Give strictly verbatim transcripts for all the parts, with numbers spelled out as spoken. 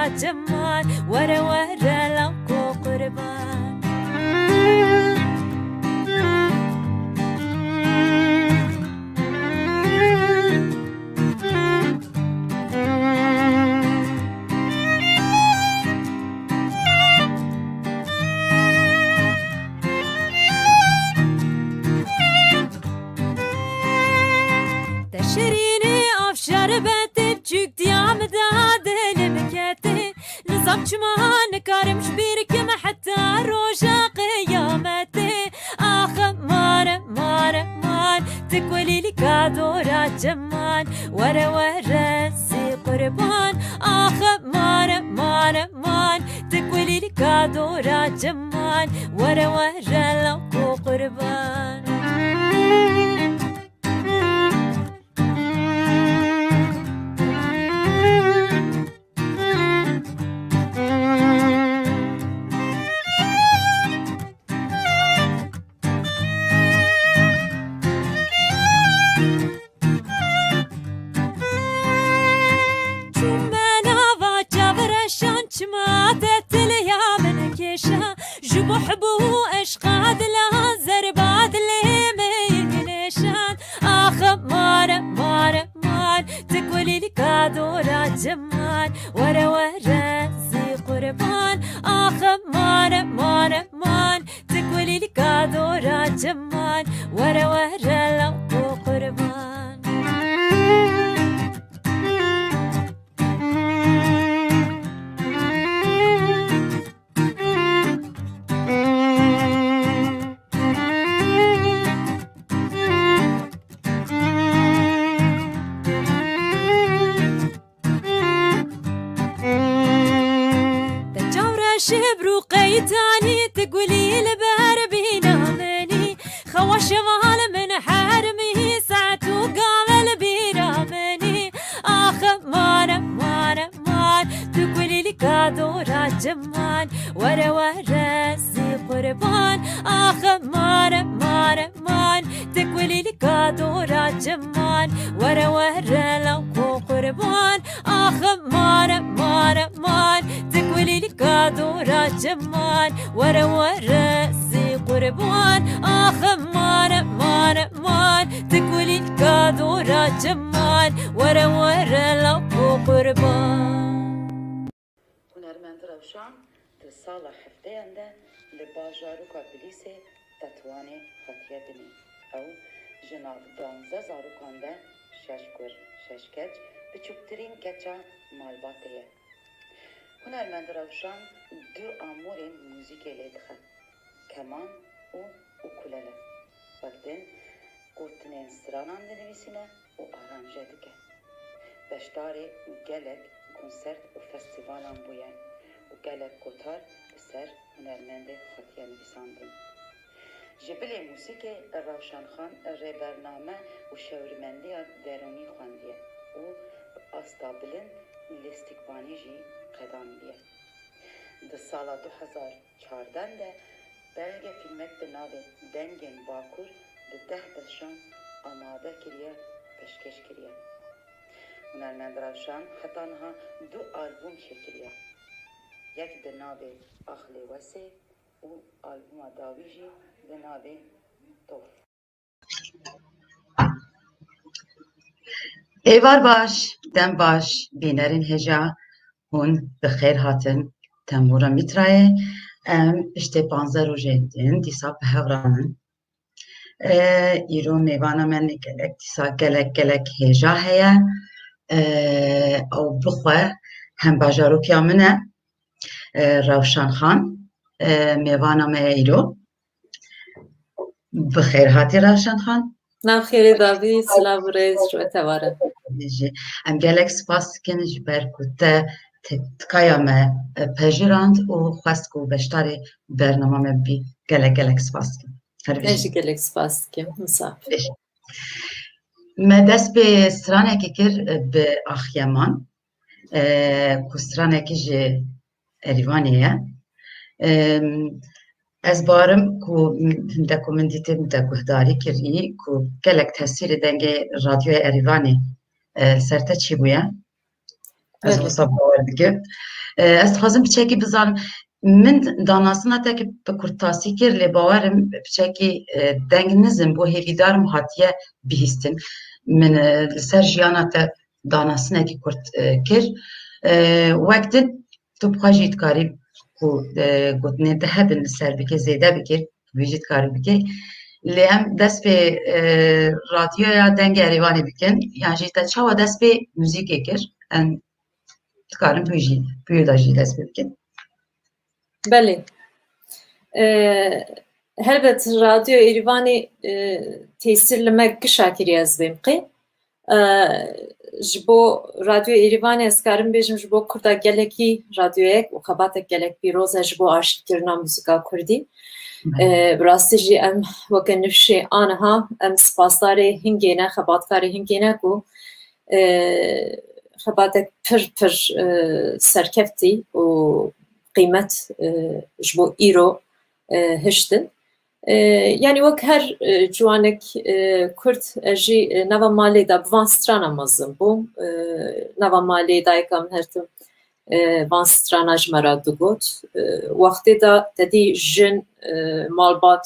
Cemal, were were lawko qurban. Te şirînê av şerbetê, biçûk diya min da dilim ketê. Nizam çima nikarim ji bîr kim heta roja qiyametê. Ax mare mare man, tu kulîlka dora cemal, were were zî qurban. Ax mare mare man, tu kulîlka dora cemal, were were lawko qurban. Çûme nava çavreşan, çima te tiliya min kêşa. Ji bo hib û eşqa dila zerba dilê min nêşan. Ax mare mare man, tu kulîlka dora cemal, were were zî qurban. Ax mare mare man, tu kulîlka dora cemal, were were lawko qurban. Te çavreşê bi rû qeytanî, tu gulî li ber bîna min î. Xewa şeval min hermî, saet û gave li bîra min î. Ax mare mare man, tu kulîlka dora cemal, were were zî qurban. Ax mare mare man, tu kulîlka dora cemal, were were lawko qurban. Ax mare mare man, tu kulîlka dora cemal, were were zî qurban. Ax mare mare man, tu kulîlka dora cemal, were were lawko qurban. Hunermend Rewşan di sala hefteyan de li bajarûka Bilîsê Tetwanê hatiye dinê. Ew ji nav duwazdeh zarokan de şeş kur, şeş keç, biçûktirîn keça malbatê ye. Hunermend Rewşan du amûrên muzîkê lê dixe, keman û ukulele. Wek din gotinên stranan dinivîsîne û aranje dike. Beşdarê gelek konsert û festîvalan bûye û gelek gotar li ser hunermendê hatiye nivîsandin. Ji bilî muzîkê Rewşan Xan rêbername û şêwirmendiya derûnî xwendiye û bi asta bilind lîstikvanî jî qedandiye. Di sala du hezar çardeh de belgefîlmek bi navê Dengên Bakur bi deh beşan amade kiriye, pêşkêş kiriye. Hunermend Rewşan heta niha du albûm çêkiriye. Yek bi navê Ax Lê Wesê û albûma dawî jî bi navê Tof. Êvar baş, dem baş, bînerên hêja, hûn bi xêr hatin. Tembûra Mîtrayê, em piştê panzdeh rojên din dîsa bi hev re in. E, îro mêvana me ne gelek, dîsa gelek, gelek hêja heye. E, ew bixwe hem bajarokiya min e, e, Rewşan Xan, e, mêvana me ye îro. Bi xêr hatî Rewşan Xan. Nav xêrê davî, silav û rêz ji we tevare. Jî. Em gelek spas dikin ji ber ku te te-, tikaya me, e, pejirand û xwest ku beşdarê bernama me bibî. Gelek, gelek spas dikim. Her bijî. Ez jî gelek spas dikim. Misafir. Bijî. Me dest pê stranekê kir, e, bi Axiyeman, e, ku stranekî ji Erîvanê ye. Em, ez barim ku hinde ku min dîtê, min te guhdarî kirî, ku gelek tesîrê dengê radyoya Erîvanê, e, ser te çi bûye? Ez Evet. wisa bawer dikim. E, ez dixwazim piçekî bizanim, min danasina te ki bi kurtasî kir, lê bawerim piçekî, e, deng nizim bû, hêvîdarim hatiye bihîstin. Min, e, li ser jiyana te danasinekî kurt, e, kir. E, wek din tu bi xwe jî dikarî ku, e, gotinên te hebin li ser bike, zêde bike, tu jî dikarî bike. Lê em dest pê, e, radyoya Dengê Erêvanê bikin, yan jî te çawa dest pê muzîkê kir? Em dikarin bi wî jî, bi wî de jî dest pê bikin. Belê. E, helbet Radyo Êrîvanê, e, tesîr li me gişa kiriye, ez bêm qê. E, ji bo Radyo Êrîvanê ez karim bêjim, ji bo Kurda gelekî radyoyek û xebatek gelek pîroz e ji bo arşîvkirina muzîka kurdî. E, bi rastî jî em weke nifşê aniha em spasdarê hingê ne, xebatkarê hingê ne ku, e, xebatek pir pir, e, serkeftî û qîmet, e, ji bo îro, e, hiştin. E, yanî wek her, e, ciwanek, e, Kurd, ez jî, e, nava malê de bi van strana mezin bûm. E, nava malê dayika min her tim, e, van strana ji me re digot. E, wextê de te dî jin, e, malbat,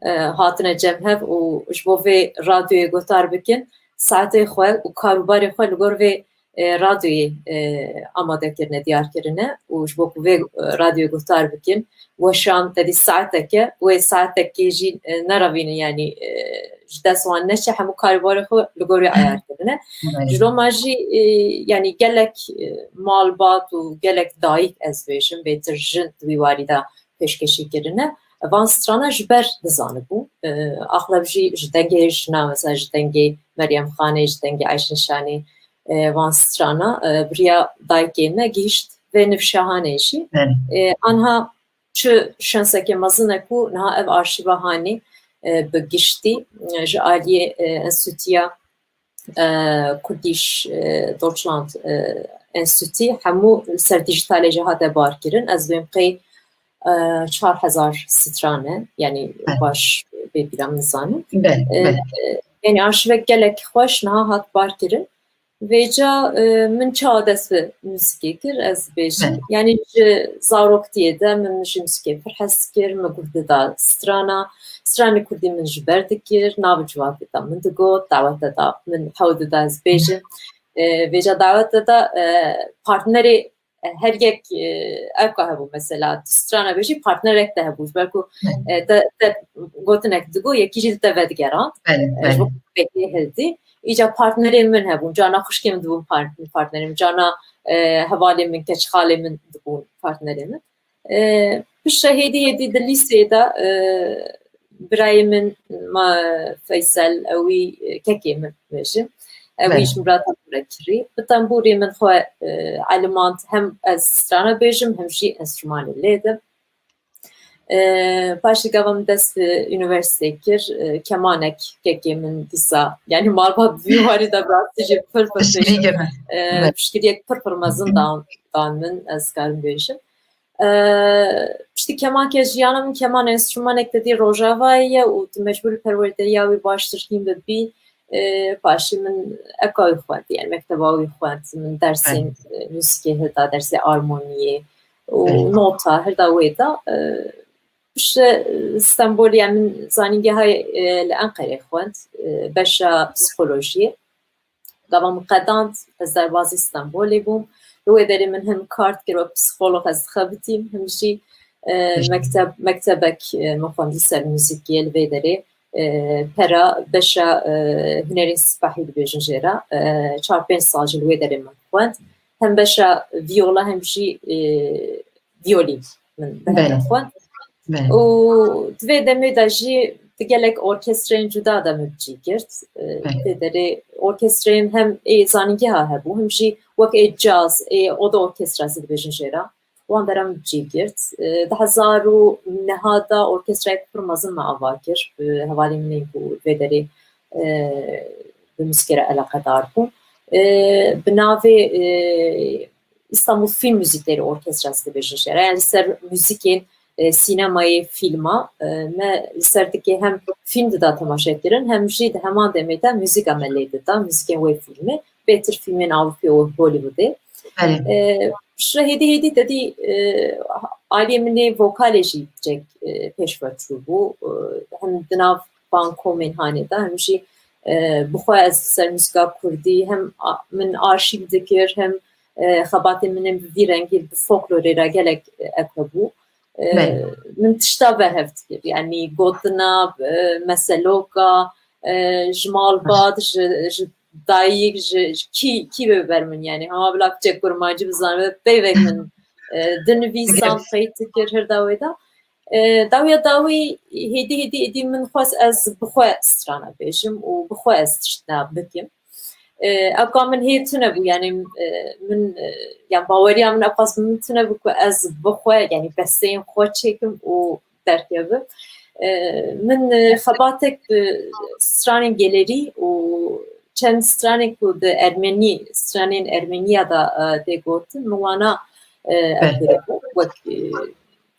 e, hatine cem hev û ji bo vê radyoyê guhdar bikin, saetê xwe û karûbarê xwe li gor vê, e, radyoyê, e, amade kirine, diyar kirine û ji bo ku vê, e, radyoyê guhdar bikin, weşan te dî saeteke, wê saetekê jî, e, nerevînin, yanî, e, ji dest wan neçe, hemû karûbarê xwe li gor wê ayar kirine. Ji loma jî, e, yanî gelek, e, malbat û gelek dayik, ez bêjim, bêtir jin di wî warî de pêşkêşî kirine. Van strana ji ber dizanibû. E, axleb jî ji dengê jina, mesela ji dengê Meryem Xanê, ji dengê Ayşin Şanê, e, van strana, e, bi riya dayikê me gihîşt vê nifşa hanê jî. E, anha çi şensekê mezin e ku niha ev arşîva hanê, e, bi giştî, e, ji aliyê, e, Enstîtuya, e, Kurdish, e, Deutschland, e, Enstîtû hemû li ser dîjîtalê jî hate barkirin. Ez bêm qey, e, çar hezar stran e, yanî baş bê bîra min nizanim. E, e, yanî arşîvek gelek xweş niha hat barkirin. Vêca, e, min çawa dest bi muzîkê kir, ez bêjim. Yanî ji zaroktiyê de min ji muzîkê pir hez dikir, min guh dida strana, stranê kurdî min ji ber dikir, nav û civakê de min digot, dawete de min hewl dida ez bêjim. E, vêca dawete de, e, partnerê, e, her yek, e, ewka hebû, mesela, tu strana bêjî, partnerek te hebû, ji ber ku, e, te, te gotinek digot, yekî jî li te vedigeran. E, ji bo vekê hildî. Îca partnerên min hebûn, cana xwişkê min dibûn part-, partnerê min, cana, e, hevalê min, keçxalê min dibûn partnerê min. E, piştre hêdî hêdî di lîseyê de, e, birayê min, ma Feysel, ewî, e, kekê min bêjim. Ewî ji min re tembûrek kirî. Bi tembûrê min xwe, e, elimand, hem ez strana bêjim, hem jî enstrûmanê lê dim. E, paşê gava min dest bi unîversîteyê kir, e, kemanek kekê min dîsa, yanî malbat bi vî warî de bi rastî jî pir pir piştgiriyek pir pir mezin dan, dan min, ez karim bêjim. E, piştî kemankê jiyana min keman enstrûmanek te dî rojavayê ye û tu mecbûr li perwerdeya wî baştir hîn bibî. E, paşê min ewka wî xwend, yani mekteba wî xwend, min dersên, e, muzîkê hilda, dersê armoniyê û nota hilda wê da. E, piştre Stenbolê, yani min zanîngeha, e, li Enqerê xwend, e, beşa psîkolojiyê. Gava min qedand, ez derbazî Stenbolê bûm. Li wê derê min him kar dikir wek psîkolog, ez dixebitîm, him jî, e, mekteb, mektebek, e, min xwendî ser muzîkê li vê derê. E, pera beşa, e, hunerên sipahî dibêjin jê re. E, çar pênc sal jî li wê derê min xwend. Hem beşa vîyola hem jî, e, vîyolîn min bi hev re xwend. Û di vê demê de jî di gelek orkestreyên cuda de min bi cî girt. E, vê derê orkestreyên hem ê zanîngeha hebû, hem jî wek ê caz, ê oda orkestra jî dibêjin jê re. Wan deran bi cî girt. E, di hezar û neh de orkestrayek pir mezin me ava kir. Bi hevalên min ên ku vê derê, e, bi muzîkê re eleqedar bûn. E, bi navê, e, Îstanbul Film Müzikleri Orkestrası dibêjin jê re. Yani li ser muzîkên, e, sînemayê, fîlma, e, me li ser dikê hem fîlm dida temaşe kirin, hem jî di heman demê de muzîka me lê dida, muzîkên wê fîlmê. Bêtir fîlmên Ewropî û Hollywoodê. E, Piştre hêdî hêdî te dî, e, aliyê min ê vokalê jî cek, e, pêş ve çûbû. E, hem di nav van komên hanê de, hem jî, e, bi xwe ez ser muzika kurdî hem a-, min arşîv dikir, hem, e, xebatên min ên bi vî rengî bi folklorê re gelek, e, ev hebû. E, Belê. Min tişta berhev dikir. Yanî gotina, e, meseloka, e, ji malbat, ji, ji dayik, ji, ji kî, kî bê ber min, yanî hema bila piçek kurmancî bizanibe, peyvek min, e, dinivîsan, qeyd dikir, her dawê de. E, dawiya dawî hêdî hêdî êdî min xwest ez bi xwe strana bêjim û bi xwe ez tiştna bikim. E, ewka min hê tune bû, yanî, e, min, e, yan baweriya min ewqas min tune bû ku ez bi xwe, yanî besteyên xwe çêkim û derkevim. E, min, e, xebatek bi stranên gelerî û çend stranên ku di ermenî, stranên ermeniya de, e, tê gotin, min wana, e, ev Belê. kiribû, wek, e,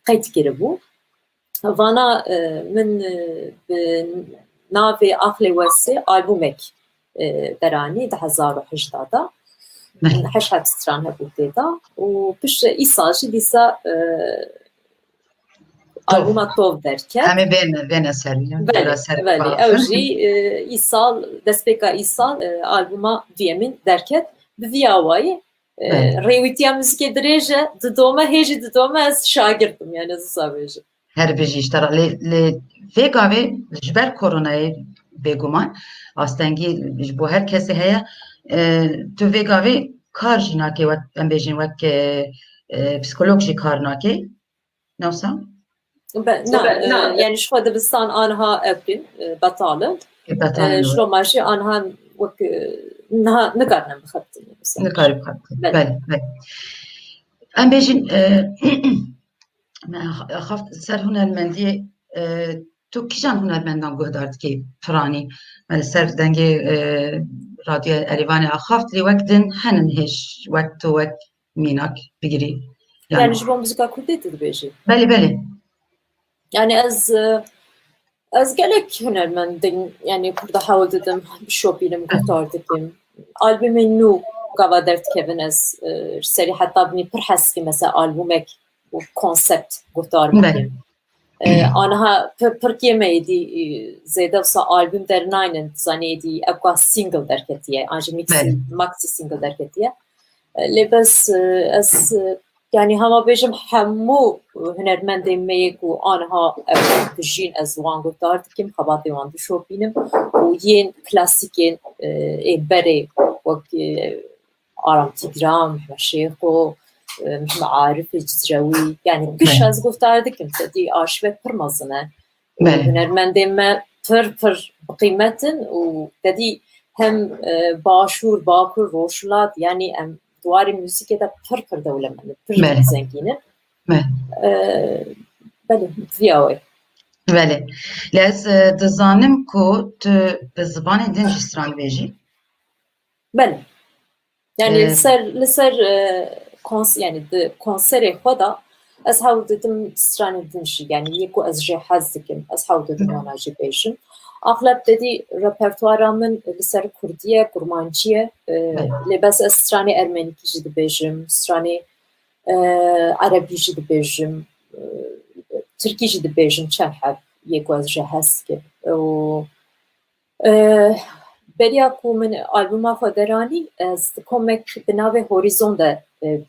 qeyd kiribû. Vana, e, min, e, bi navê Aqlê Wesê albûmek, e, deranî di hezar û hejda de. Belê. Heşt heb stran hebû tê de. Û piştre îsal jî dîsa, e, Tov. Albûma Tov derket. Em ê bên, bêne ser wî, Belê, bêne ser belê. Ew jî, e, îsal, destpêka îsal, e, albûma duyemîn derket. Bi vî awayî, e, Belê. rêwîtiya muzîkê dirêj e, didome, hê jî didome, ez şagird im, yanî ez wisa bêjim. Her bijî ji te re. Lê, lê vê gavê ji ber koronayê bêguman, astengî ji bo her kesê heye. E, tu vê gavê kar jî nakê, wek, em bêjin, wek, e, e, psîkolog jî kar nakê. Ne wisa? Be-, na, e, yanî ji xwe dibistan aniha ev bin, e, betal in. E, betal in, E, ji evet. Roma jî aniha wek, e, niha nikarine bixebitîne mesela. Nikarî bixebitîne. Belê. Belê, belê. Em bêjin, e, me xa-, xaft ser hunermendiyê, e, tu kîjan hunermendan guhdar dikî piranî? Me li ser dengê, e, Radyoya Erêvanê axaft, lê wek din henin hêj, wek tu, wek mînak bigirî? Yanî Yani ji bo muzîka kurdî tu dibêjî? Belê, belê. Yani ez, e, ez gelek hunermendên, yani kurda hewl didim bişopînim, guhdar dikim. Albûmên nû gava derdikevin ez, e, ji serî heta binî pir hez dikim, mesela albûmek û konsept guhdar Belê. bikim. E, aniha pir, pirkê me êdî, e, zêde wisa albûm dernaynin, dizanî êdî ewka single derketiye, an jî mixi, Belê. maxi single derketiye. E, lê bes, e, ez, e, yani hema bêjim hemû hunermendên me yê ku aniha ev dijîn ez wan guhdar dikim, xebatê wan dişopînim û yên klasîkên, e, ê berê wek, e, Aram Tîgran, Mehmet Şêxo, e, Mehmet Arifê Cizrewî, yani giş Belê. ez guhdar dikim, te dî arşîvek pir mezin e. Û Belê. hunermendên me pir, pir bi qîmet in û te dî hem, e, Başûr, Bakur, Rojhilat, yani em di warê muzîkê de pir, pir dewlemend in, pir Belê. zengîn in. Belê. E, belê, viya wê. Belê. Lê ez, e, dizanim ku tu bi zimanê din jî stran dibêjî. Belê. Yani Ee, li ser, li ser, e, kons-, yani di konserê xwe de ez hewl didim stranê din jî, yani yê ku ez jê hez dikim, ez hewl didim wana jî bêjim. Axleb te dî repertuara min li ser kurdî ye, kurmancî ye. E, Evet. lê bes ez stranê ermenîkî jî dibêjim, stranê, e, erebî jî dibêjim, e, tirkî jî dibêjim çend heb yê ku ez jê hez dikim. Û E, beriya ku min albûma xwe deranî, ez di komek bi navê Horizon de, e,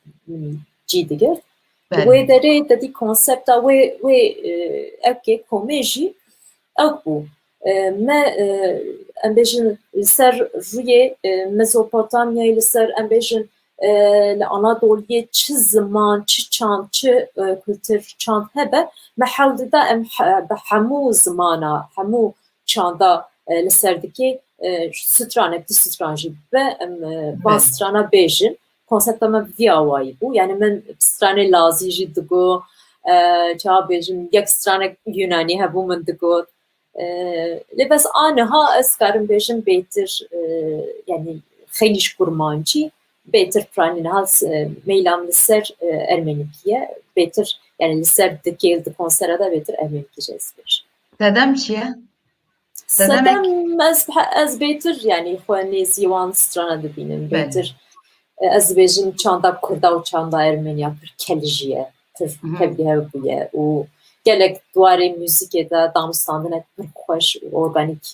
cî digirt. Belê. Wê derê te dî konsepta wê, wê, e, ewkê komê jî ewk bû. E, me, e, em bêjin li ser rûyê, e, Mezopotamyayê, li ser em bêjin, e, li Anadoliyê çi ziman, çi çand, çi, e, kultur, çand hebe, me hewl dida em he-, bi hemû zimana, hemû çanda, e, li ser dikê, e, stranek, du stran jî bibe, em, e, van Belê. strana bêjin. Konsepta me bi vî awayî bû. Yani min stranê lazî jî digot, e, çawa bêjim, yek stranek Yunanî hebû min digot. E, lê bes aniha ez karim bêjim bêtir, e, yani xeylî ji kurmancî, bêtir piranî niha, e, meylam li ser, e, ermenîkî ye. Bêtir, yani li ser dikê, di konsera de bêtir ermenîkî jî ez bêjim. Sedem çi ye? Sedem Sedem, ez, ez bêtir, yani xwe nêzî wan strana dibînim. Belê. Bêtir, E, ez dibêjim çanda kurda û çanda ermeniya pir kelij e, pir tevlîhev bûye û gelek di warê muzîkê de danûstandinek pir xweş û organîk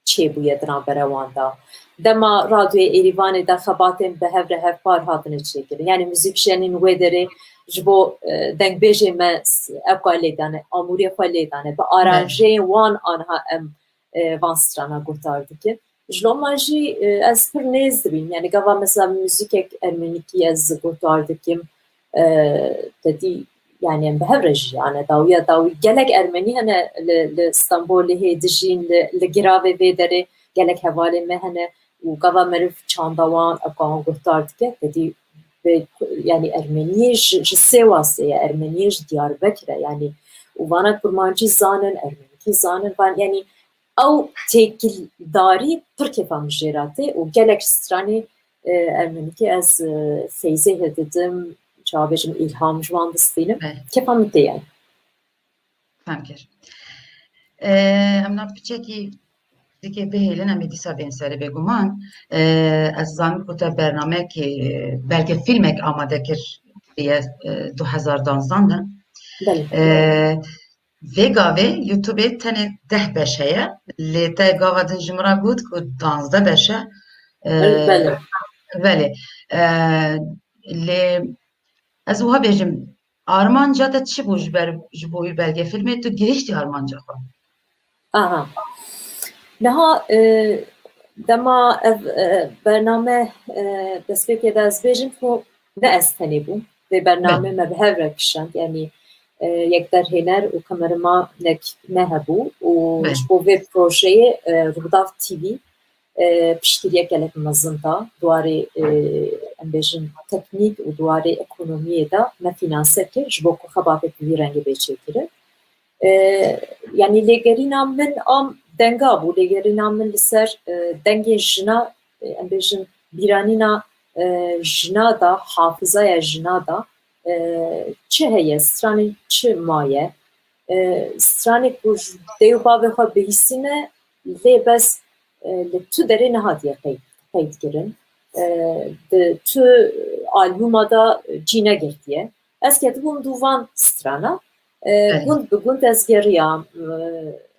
çêbûye di navbera wan de. Dema Radyoyê Êrîvanê de xebatên bi hev re hevpar hatine çêkirin. Yanî muzîkjenên wê derê ji bo, e, dengbêjê me s-, ewka lê dane, amûrê xwe lê dane. Bi aranjeyên wan aniha em, e, van strana guhdar dikin. Ji loma jî, e, ez pir nêz dibînim. Yanî gava mesela muzîkek ermenîkî ez guhdar dikim, e, te dî, yanî em bi hev re jiyane. Dawiya dawî gelek ermenî hene li, li Stenbolê hê dijîn, li, li giravê vê derê gelek hevalên me hene û gava meriv çanda wan, ewka wan guhdar dike, te dî vê, yanî ermeniyê ji, ji Sêwasê ye, ermeniyê ji Diyarbekir e, yanî û vana kurmancî zanin, ermenîkî zanin, van, yanî ew têkildarî pir kêfa min jê re tê û gelek stranê, e, ermenîkî ez, e, feyzê hê didim, çawa bêjim, îlham ji wan distînim. Evet. Kêfa min tê yani. Fem kir. E, em nav piçekî dikê bihêlin, em ê dîsa bên serê bêguman. E, ez zanim ku te bernameyekê, e, belgefîlmek amade kir, e, du hezar danzdan de. Belê. E, Vê gavê YouTubeê tenê deh beş heye. Lê te gava din ji min re got ku danzdeh beş e. Ee, Belê. Belê. Ee, lê ez wiha bêjim, armanca te çi bû ji ber, ji bo wî belgefîlmê? Tu gihiştî armanca xwe? Aha. Niha, e, dema ev, e, bername, e, destpêkê de ez bêjim ku ne ez tenê bûm. Vê bernamê me bi hev re kişand. Yanî, e, yekderhêner û kameramanek me hebû û ji bo vê projeyê, e, Rûdaw T V, e, piştgiriyek gelek mezin da. Di warê, e, em bêjin teknîk û di warê ekonomiyê de me fînanse kir ji bo ku xebatek bi vî rengê bê çêkirin. E, yanî lêgerîna min a denga bû, lêgerîna min li ser, e, dengê jina, e, em bêjin bîranîna, e, jina da, hafizaya jina da, e, çi heye, stranê çi maye, e, stranê ku ji dê û bavê xwe bihîsîne, lê bes, e, li tu derê nehatiye qeyd, qeyd kirin, e, di tu albûma da cî negirtiye. Ez ketibûm dû van strana. E, Evet. Gund bi gund ez geriyam. E,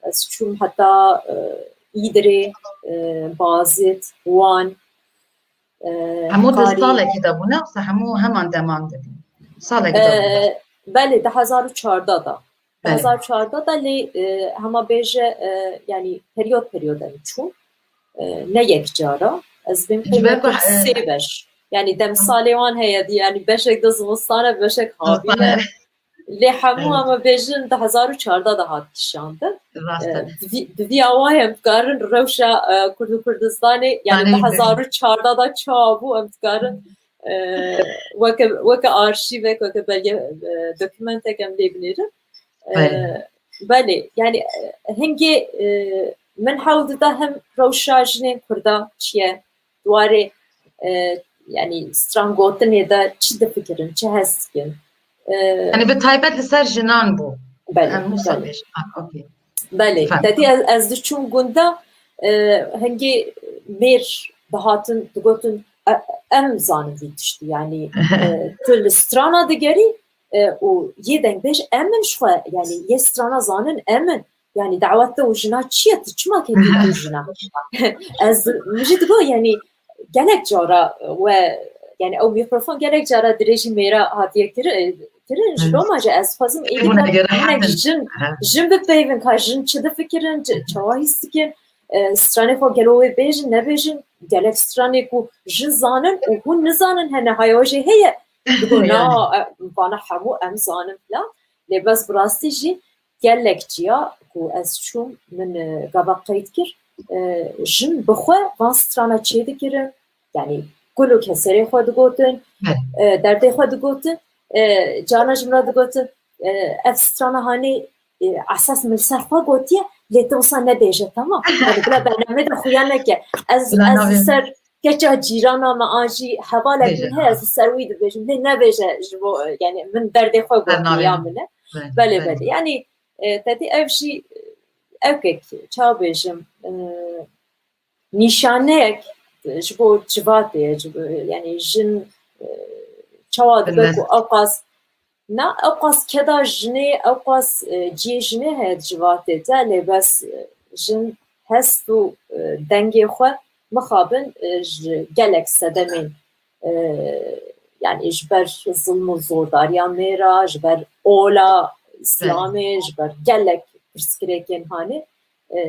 ez çûm heta, e, Îdirê, e, Bazid, Wan, e, Hemû di Karî. Salekî de bûne, wisa hemû heman deman de bûn? Salekî de bûne. E, belê, di hezar û çardeh de. Belê. Di hezar û çardeh de lê, e, hema bêje, e, yanî periyod periyod em çûn. E, ne yek cara. Ez bêm Ji ber ku, qîmetê e, sê beş. Yanî demsalê wan heye dî, yanî beşek de zivistan e, beşek havîn e. Zivistan e. Lê hemû Evet. em bêjin di hezar û çardeh de hat kişandin. Rast e. E, bi vî, bi vî awayê em dikarin rewşa, e, Kurd û Kurdistanê, yanî Tanê di hezar û çardeh de çawa bû, em dikarin, e, weke, weke arşîvek, weke belge, e, dokumentek em lê binêrin. E, Evet. Belê, yanî, e, hingê, e, min hewl dida hem rewşa jinên Kurda çi ye, di warê, e, yanî strangotinê de çi difikirin, çi hest dikin? E, Yanî bi taybet li ser jinan bû. Belê, Em wisa belê. bêjin. Ah, okey. Belê, Efendim? Te dî ez, ez diçûm gunda, e, hingê mêr dihatin, digotin, e, em zanin vî tiştî, yanî, e, tu li strana digerî, e, û yê dengbêj em in ji xwe, yanî yê strana zanin em in. Yanî dawet te û jina çi ye? Tu çima ketî tu jina? Ez, min jî digot, yanî gelek cara we, yanî ew mîkrofon gelek cara dirêjî mêra hatiye kiri-, kirin. Ji Evet. loma jî ez dixwazim êdî Bûne ka gere hinek hetin. jin, Evet. jin bipeyvin, ka jin çi difikirin, çi, çawa hîs dikin, e, stranê xwe gelo wê bêjin, nebêjin, gelek stranê ku jin zanin û hûn nizanin hene, haya jê heye. Digo, na, Yani. e, vana hemû em zanin filan. Lê bes bi rastî jî gelek ciya ku ez çûm, min, e, gava qeyd kir, e, jin bi xwe van strana çêdikirin, yanî kul û keserê xwe digotin, Evet. e, derdê xwe digotin, e, carna ji min re digotin, e, ev strana hanê, e, esas min li ser xwe gotiye, lê tu wisa nebêje, tamam. Yanî bila bernamê de xuya neke. Ez, Bila ez li navê ser keça cîrana me an jî hevalek Bêje, min heye, ha. ez li ser wî dibêjim. Lê nebêje ji bo, yanî min derdê xwe gotiye, Bernavê ya min. min e. Belê, Belê, belê. belê. Yanî, e, te dî ev jî, ew kek, çawa bêjim, e, nîşaneyek ji bo civatê ye, ji bo, yanî jin, e, çawa dibe ku ew qas, na, ew qas keda jinê, ew qas, e, cihê jinê heye di civatê de, lê bes, e, jin hest û, e, dengê xwe mixabin, e, ji gelek sedemên, e, yanî ji ber zilm û zordariya mêra, ji ber ola Îslamê, ji ber gelek pirsgirêkên hanê, e,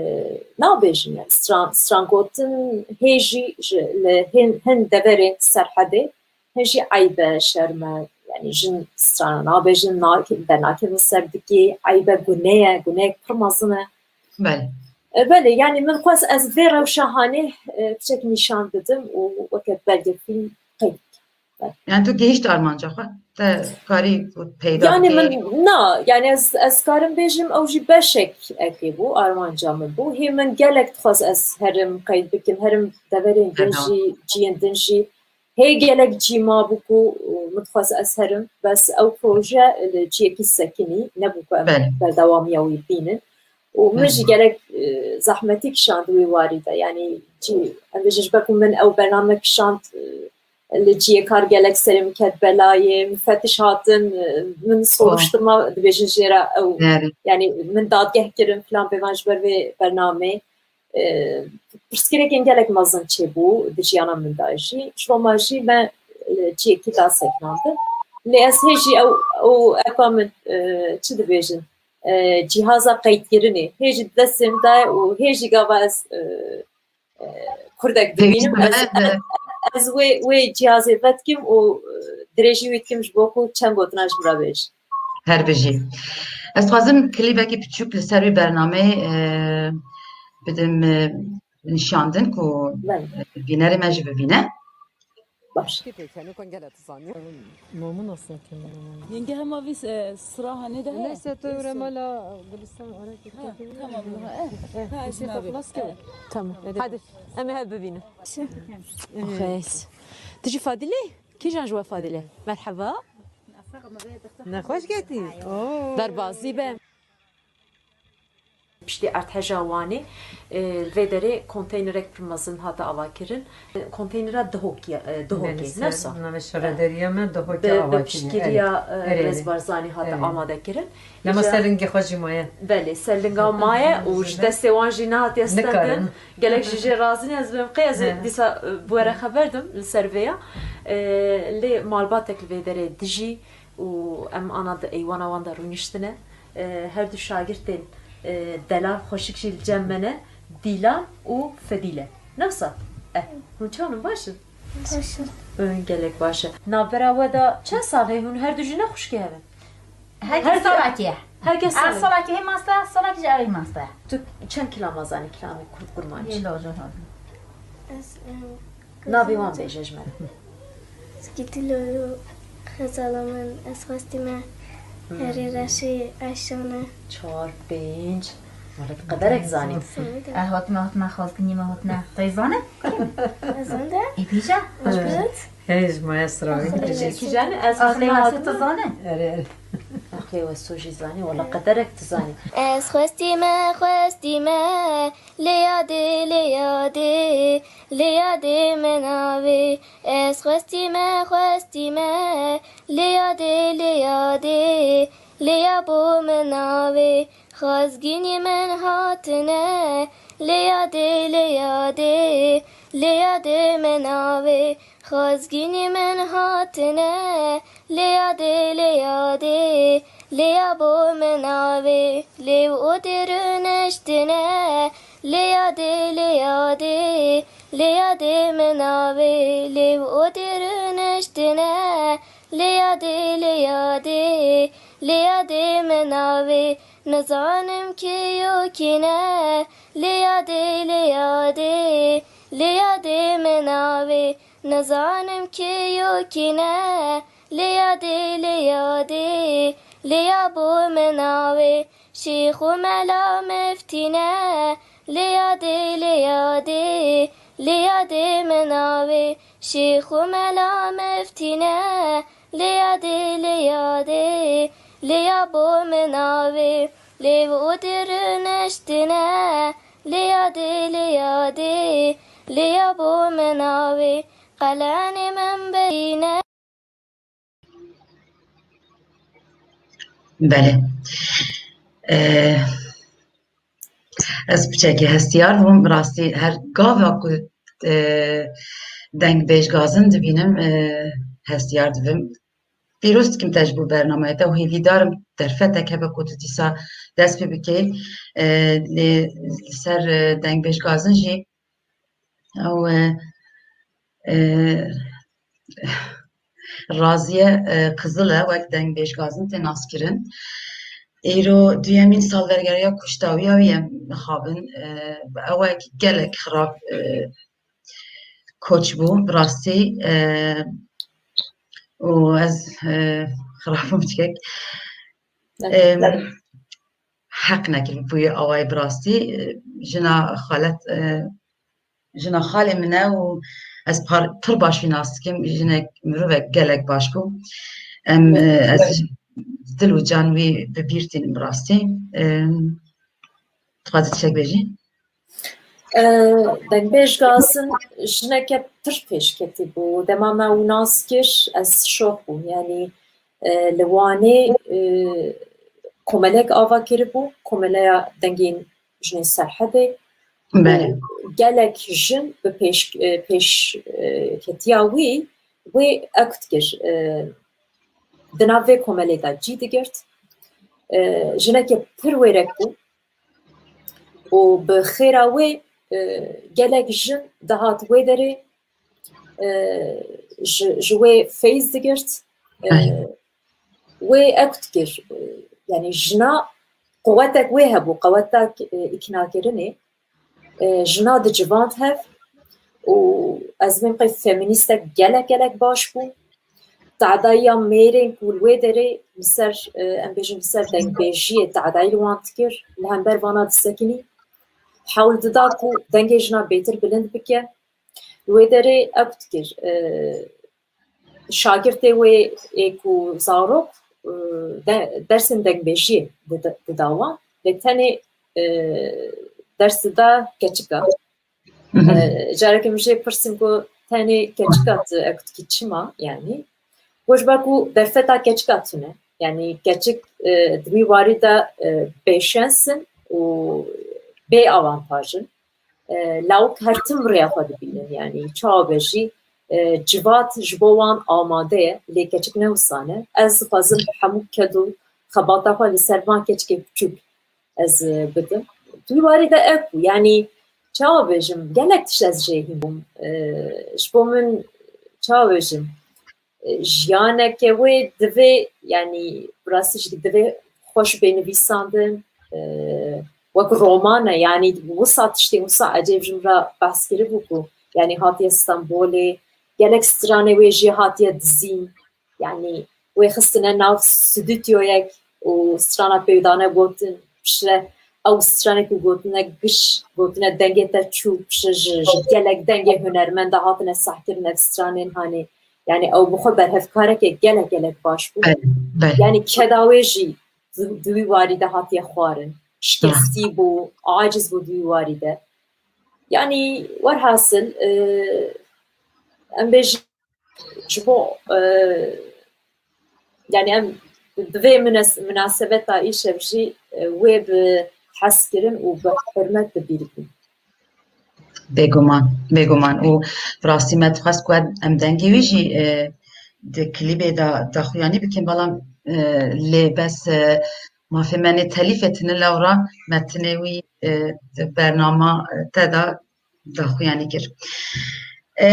nabêjin, yani stran-, strangotin hê jî ji, li hin, hin deverên serhedê, hin jî eyb e, şerm e, yani jin strana nabêjin, na-, dernakevin ser dikê, eyb e, gune ye, guneyek pir mezin e. Belê. E, belê, yani min xwest ez vê rewşa hanê, e, tiştek nîşan bidim û weke belgefîlm qeyd bikim. Yani tu gihîşt armanca xwe, te karî peyda Yani bikî? Min, na, yani ez, ez karim bêjim, ew jî beşek ekê bû, armanca min bû. Hê min gelek dixwest ez herim qeyd bikim, herim deverên din Berdewam. jî, ciyên din jî. Hê gelek cî mabû ku, e, min dixwest ez herim, bes ew proje li ciyekî sekinî nebû ku em Belê. berdewamiya wî bînin. Û min jî Belê. gelek, e, zehmetî kişand wî warî de. Yani cî, em bêjin ji ber ku min ew bername kişand, e, li ciyê kar gelek serê min ket belayê, mifetiş hatin, e, min soruştirma dibêjin jê re ew, Nerê? yani min dadgeh kirin filan bêvan ji ber vê bernamê. E, pirsgirêkên gelek mezin çêbû di jiyana min de jî. Ji bo me jî me, e, ciyekî da sekinandin. Lê ez hê jî ew, ew eka min, e, çi dibêjin? E, cîhaza qeydkirinê. Hê jî di destê min de ye û hê jî gava ez, e, e, kurdek Pêwîst dibînim. Ez, dibe, e, ez wê, wê cîhazê vedikim û, e, dirêjî wî dikim ji bo ku çend gotina ji min re bêjî. Her bijî. Ez dixwazim klîbekî piçûk li ser wî bernameyê, e, bidim, e, nîşandin ku, Belê. e, bînerê me jî bibîne. Baş. Kê pêkenê ku gele tu zanî. Nomu nasıl kelime? Yenge hema vî, e, sira hanê de he. Neyse, tu remala Gülistan ara Ha, tamam, ha, eh. Ha, Şey, şimdi abi. Xlas ke. Tamam. Hadi. Em ê hev bibînin. Xês. Tu jî Fadîlê? Kîjan ji we Fadîlê? Merheba. Nexweş getî. Oo. Derbazî be. Piştî erdheja Wanê, e, li vê derê konteynerek pir mezin hate avakirin. E, konteynera Dihokê, e, Dihokê, Belê, ne ser wisa? navê şarederiya me Dihokê Bi, bi avakirin, piştgiriya, erê. e, Erê, erê. Rêz Barzanî hate Erê. amade kirin. Lema Îja ser lingê xwe jî maye. Belê, ser linga maye û ji destê wan jî nehatiye Nikarin. stendin. Gelek jî jê razî ne, ez bêm qey ez ê He. dîsa, e, bi we re xeber dim li ser vê ya. E, lê malbatek li vê derê dijî û em ana di eywana wan de rûniştine. E, her du şagirtên, e, delal xweşik jî li cem me ne, Dîlan û Fedîle. Ne wisa? Eh, hûn çawan in, baş in? Baş in. Hûn gelek baş e. Navbera we de çend sal heye? Hûn her du jî ne xwişkê hev in? Herkes Her salakê. Herkes Ev salakê. salakê hê maste, salakê ji ew ê maste. Tu çend kilama zanî, kilamê kurd kurmancî? Yê lojo hazin. Ez, em, Navê wan bêje ji me. Zikîtî loyo xezala min, ez xwestî me Hmm. herê reşê eşane. Çar, pênc. Wala tu qederek zanî. Sonê de. Eh, hotme, hotme, xwezginî me hotne. Tey zane? Ez zande? Ê pîja? Ez Evet. Hey, ji maya sirawî. Kîjan ez Axlê aqlê Nasî tu hatime. zane? Erê, erê. Axlê we so jî zanî, wala qederek tu zanî. Ez xwestî me, xwestî me, lê yadê, lê yadê, lê yadê min avê. Ez xwestî me, xwestî me, lê yadê, lê yadê, lê ya bo min avê. Xwezgînî min hatine, lê yadê, lê yadê, lê yadê min avê. Xwezgînî min hatine, lê yadê, lê yadê, lê ya bo min avê. Lêv û dêr neştine, lê yadê, lê yadê, lê yadê min avê. Lêv û dêr neştine, lê yadê, lê yadê, lê yadê min avê. Nizanim kê yo kî ne, lê yadê, lê yadê, lê yadê min avê. Nizanim kê yo kî ne, lê yadê, lê yadê, lê ya bo min avê. Şêx û mela miftî ne, lê yadê, lê yadê, lê yadê min avê. Şêx û mela miftî ne, lê yadê, lê yadê, lê ya bo min avê. Lêv û dêr neştine, lê yadê, lê yadê, Lê ya bo min awê, qelenê min birîne. Belê. Ee, ez piçekî hestiyar bûm. Bi rastî her gava ku, e, dengbêj Gazin dibînim, e, hestiyar dibim. Pîroz dikim te ji bo bernameya te û hêvîdar im derfetek hebe ku tu dîsa dest pê bikey. E, lê li ser, e, dengbêj Gazin jî ew, e, e, Raziye, e, Qizil e, wek dengbêj Gazin tê naskirin. Îro duyemîn salvergeriya kuşta wî ya wî em mixabin. E, ew wek gelek xirab, e, koç bû, bi rastî, e, û ez, e, xirab bûm çikek. E, heq nekir bûye awayî bi rastî. E, jina xalet, e, jina xalê min e û ez par-, pir baş wî nas dikim. Jinek mirovek gelek baş bû. Em, e, ez dil û can wî bi bîr tînim bi rastî. E, dixwazî tiştek bêjî? E, Dengbêj Gazin jineke pir pêşketî bû. Dema me û nas kir, ez şok bûm. Yanî, e, li Wanê, e, komelek ava kiribû, komeleya dengên jinên Serhedê. Belê. Gelek jin bi pêş, e, pêşketiya wî wê ewk dikir. E, di nav vê komelê de cî digirt. E, jineke pir wêrek bû. Û bi xêra wê, e, gelek jin dihat wê derê, e, ji, ji wê feyz digirt. E, wê ewk dikir. E, yanî jina quwetek wê hebû, quwetek, e, îknakirinê. E, jina dicivand hev û ez bêm qey feminîstek gelek gelek baş bû. Tadayiya mêrên ku li wê derê li ser, e, em bêjin li ser dengbêjiyê tadayî li wan dikir, li hember vana disekinî. Hewl dida ku dengê jina bêtir bilind bike. Li wê derê ew dikir, e, şagirtê wê ê ku zarok, e, de-, dersên dengbêjiyê dida, dida wan. Lê tenê, e, ders dida keçika. E, careke min jê pirsim ku tenê keçika tu ew dikî çima, yanî? Got ji ber ku derfeta keçika tune. Yanî keçik, e, di wî warî de, e, bêşens in û bê avantaj in. E, lawik her tim rêya xwe dibînin. Yanî çawa be jî, e, civat ji bo wan amade ye, lê keçik ne wisa ne. Ez dixwazim hemû ked û xebata xwe li ser van keçikê biçûk ez, e, bidim. Di wî warî de ew bû. Yanî çawa bêjim, gelek tişt ez jê hîn bûm. E, ji bo min çawa bêjim, e, jiyaneke wê divê, yanî bi rastî jî divê xweş bê nivîsandin, e, wek roman e, yanî wisa tiştên wisa ecêb ji min re behs kiribû ku, yanî hatiye Stenbolê, gelek stranê wê jê hatiye dizîn, yanî wê xistine nav stûdyoyek û strana pê dane gotin, piştre ew stranê ku gotine giş, gotine dengê te çû, piştre ji, ji gelek dengê hunermenda hatine sehkirin ev stranên hanê. Yanî ew bi xwe berhevkareke gelek gelek baş bû. Belê, belê. Yanî keda wê jî di, di wî warî de hatiye xwarin. Şikestî bû, aciz bû di wî warî de. Yanî werhasil, e, em bêjin ji bo, e, yanî em bi vê minas-, minasebeta îşev jî, e, wê bi hezkirin û bi hurmet bi bîr bîn. Bêguman, bêguman. Û bi rastî me dixwest ku em dengê wî jî, e, di klîbê de daxuyanî bikin, belam, e, lê bes, e, mafê me nê telîfê tine lewra me tinê wî, e, di bernama, e, te de daxuyanî kir. E,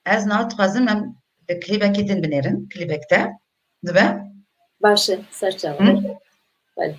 ez niha dixwazim em bi klîbekê din binêrin, klîbek te dibe. Baş e, ser çavan. Belê.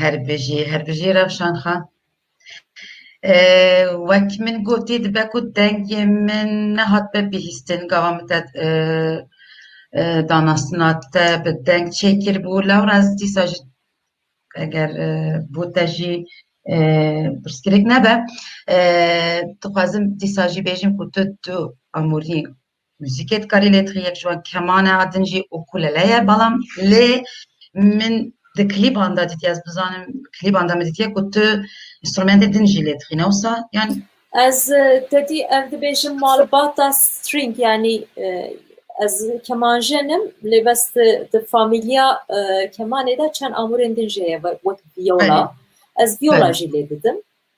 Her bijî, her bijî Rewşan Xan. E, wek min gotî, dibe ku dengê min nehatibe bihîstin, gava min te, e, e, danastina te bi deng çêkiribû, lewra ez dîsa jî eger, e, bo te jî, e, pirsgirêk nebe, e, dixwazim dîsa jî bêjim ku tu, tu amûrî muzîkê dikarî lê dixî, yek ji wan keman e, a din jî ukulele ye, belam lê min di klîban de dîtiye, ez bizanim, klîban de min dîtiye ku tu înstrumentê din jî lê dixî, ne wisa? Yan Ez, e, te dî ev dibêjim malbata string, yanî, e, ez kemanje nim, lê bes di, di famîlya, e, kemanê de çend amûrên din jî heye, we-, wek viola. Belê. Ez viola Belê. jî lê didim.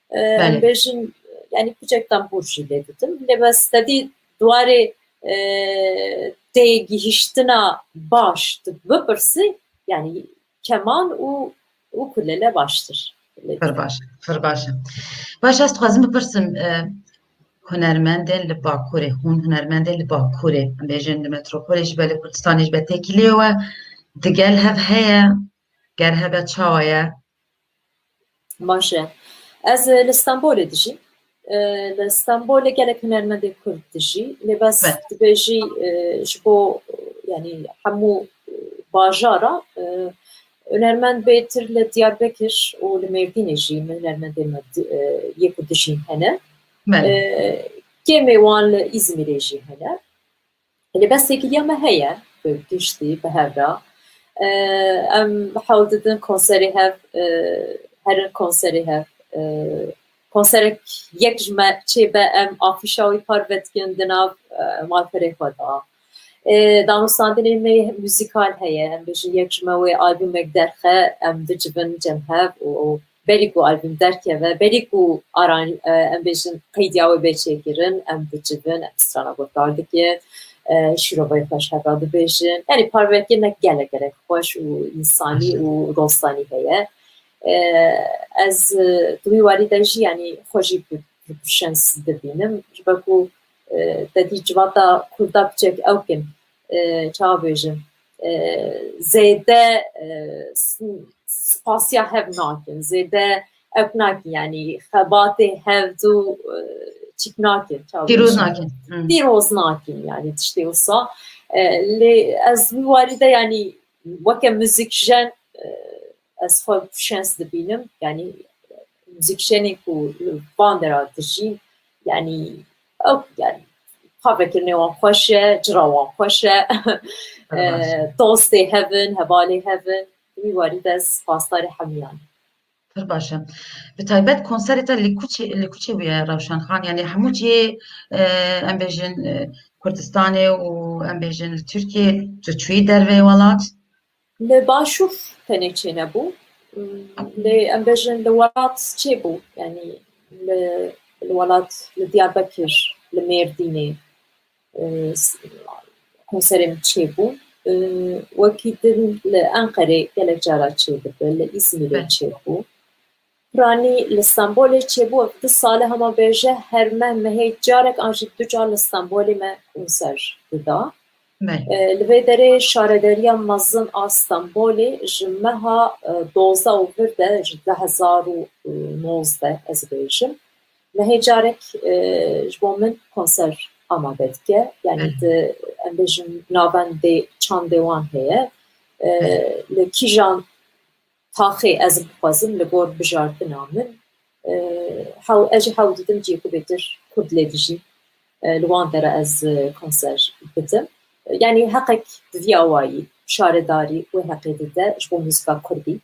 E, em Belê. bêjin, yanî kucek tembûr jî lê didim. Lê bes te dî di warê, e, têgihiştina baş tu bipirsî, yanî keman û, û kulele baştir. Pir baş, pir baş e. Baş, ez dixwazim bipirsim, e, hunermendên li Bakurê, hûn hunermendên li Bakurê, em bêjin li metropolê jî be, li Kurdistanê jî be, têkiliyê we digel hev heye, ger hebe çawa ye? Baş e. Ez, e, li Stenbolê dijîm. E, li Stenbolê gelek hunermendê Kurd dijî. Lê bes Be. dibêjî, e, ji bo, e, yanî hemû, e, bajara, e, hunermend bêtir li Diyarbekir û li Mêrdînê jî min hunermendê me di-, e, yê ku dijîn hene. Belê. E, kêmê wan li Îzmîrê jî hene. Lê bes têkiliya me heye, bi giştî, bi hev re. E, em hewl didin konserê hev, e, herin konserê hev. E, konserek yek ji me çêbe, em afîşa wî parve dikin di nav, e, malperê xwe de. E, danûstandinê me muzîkal heye, em bêjin yek ji me wê albûmek derxe, em dicivin cem hev û, û Berî ku albûm derkeve, berî ku aran-, e, em bêjin qeydiya wê bê çêkirin, em dicivin, em strana guhdar dikin, e, şîrovayê xwe ji hev re dibêjin. Yanî parvekirine gelek gelek xweş û însanî û dostanî heye. E, ez, e, di wî warî de jî, yanî xwe jî bi, bi şens dibînim. Ji ber ku, e, te dî civata Kurda piçek ewk in, e, çawa bêjim, e, zêde, e, s-, spasiya hev nakin, zêde ewk nakin, yanî xebatê hev du, e, çîk nakin, çawa Pîroz bêjim? nakin. Hı. Pîroz nakin, yanî tiştê wisa. E, lê ez wî warî de, yanî weke muzîkjen, e, ez xwe şens dibînim, yanî muzîkjenên ku li van dera dijîn, yanî ew, yanî parvekirinê wan xweş e, cira wan xweş e. Pir baş e. E, dostê hev in, hevalê hev in. Wî warî de ez spasdarê hemûyan. Pir baş e. Bi taybet konserê te li kuçê, li kuçê bûye Rewşan Xan? Yanî hemû cihê, e, em bêjin, e, Kurdistanê û em bêjin li Tirkiyê, tu çûyî derveyê welat? Li Başûr tenê çênebû. Hmm, lê em bêjin li welat çêbû. Yanî li, li welat, li Diyarbekir, li Mêrdînê, e, s-, konserê min çêbû. E, wekî din li Enqerê gelek cara çêdibe, li Îzmîrê Be. çêbû. Piranî li Stenbolê çêbû, ev du sal e hema bêje her meh mehê carek an jî du car li Stenbolê me konser dida. Belê. E, li vê derê şaredariya mezin a Stenbolê ji meha, e, dozdeh û vir de, ji du hezar û nozdeh ez bêjim, mehê carek, e, ji bo min konser amade dike. Yanî Belê. di, em bêjin, navendê çandê wan heye. E, Belê. li kîjan taxê ez bixwazim li gor bijartina min, e, hew-, ez jî hewl didim cihê ku bêtir Kurd lê dijî, e, li wan dera ez, e, konser bidim. Yanî heqek bi vî awayî şaredarî wê heqê dide ji bo muzîka Kurdî.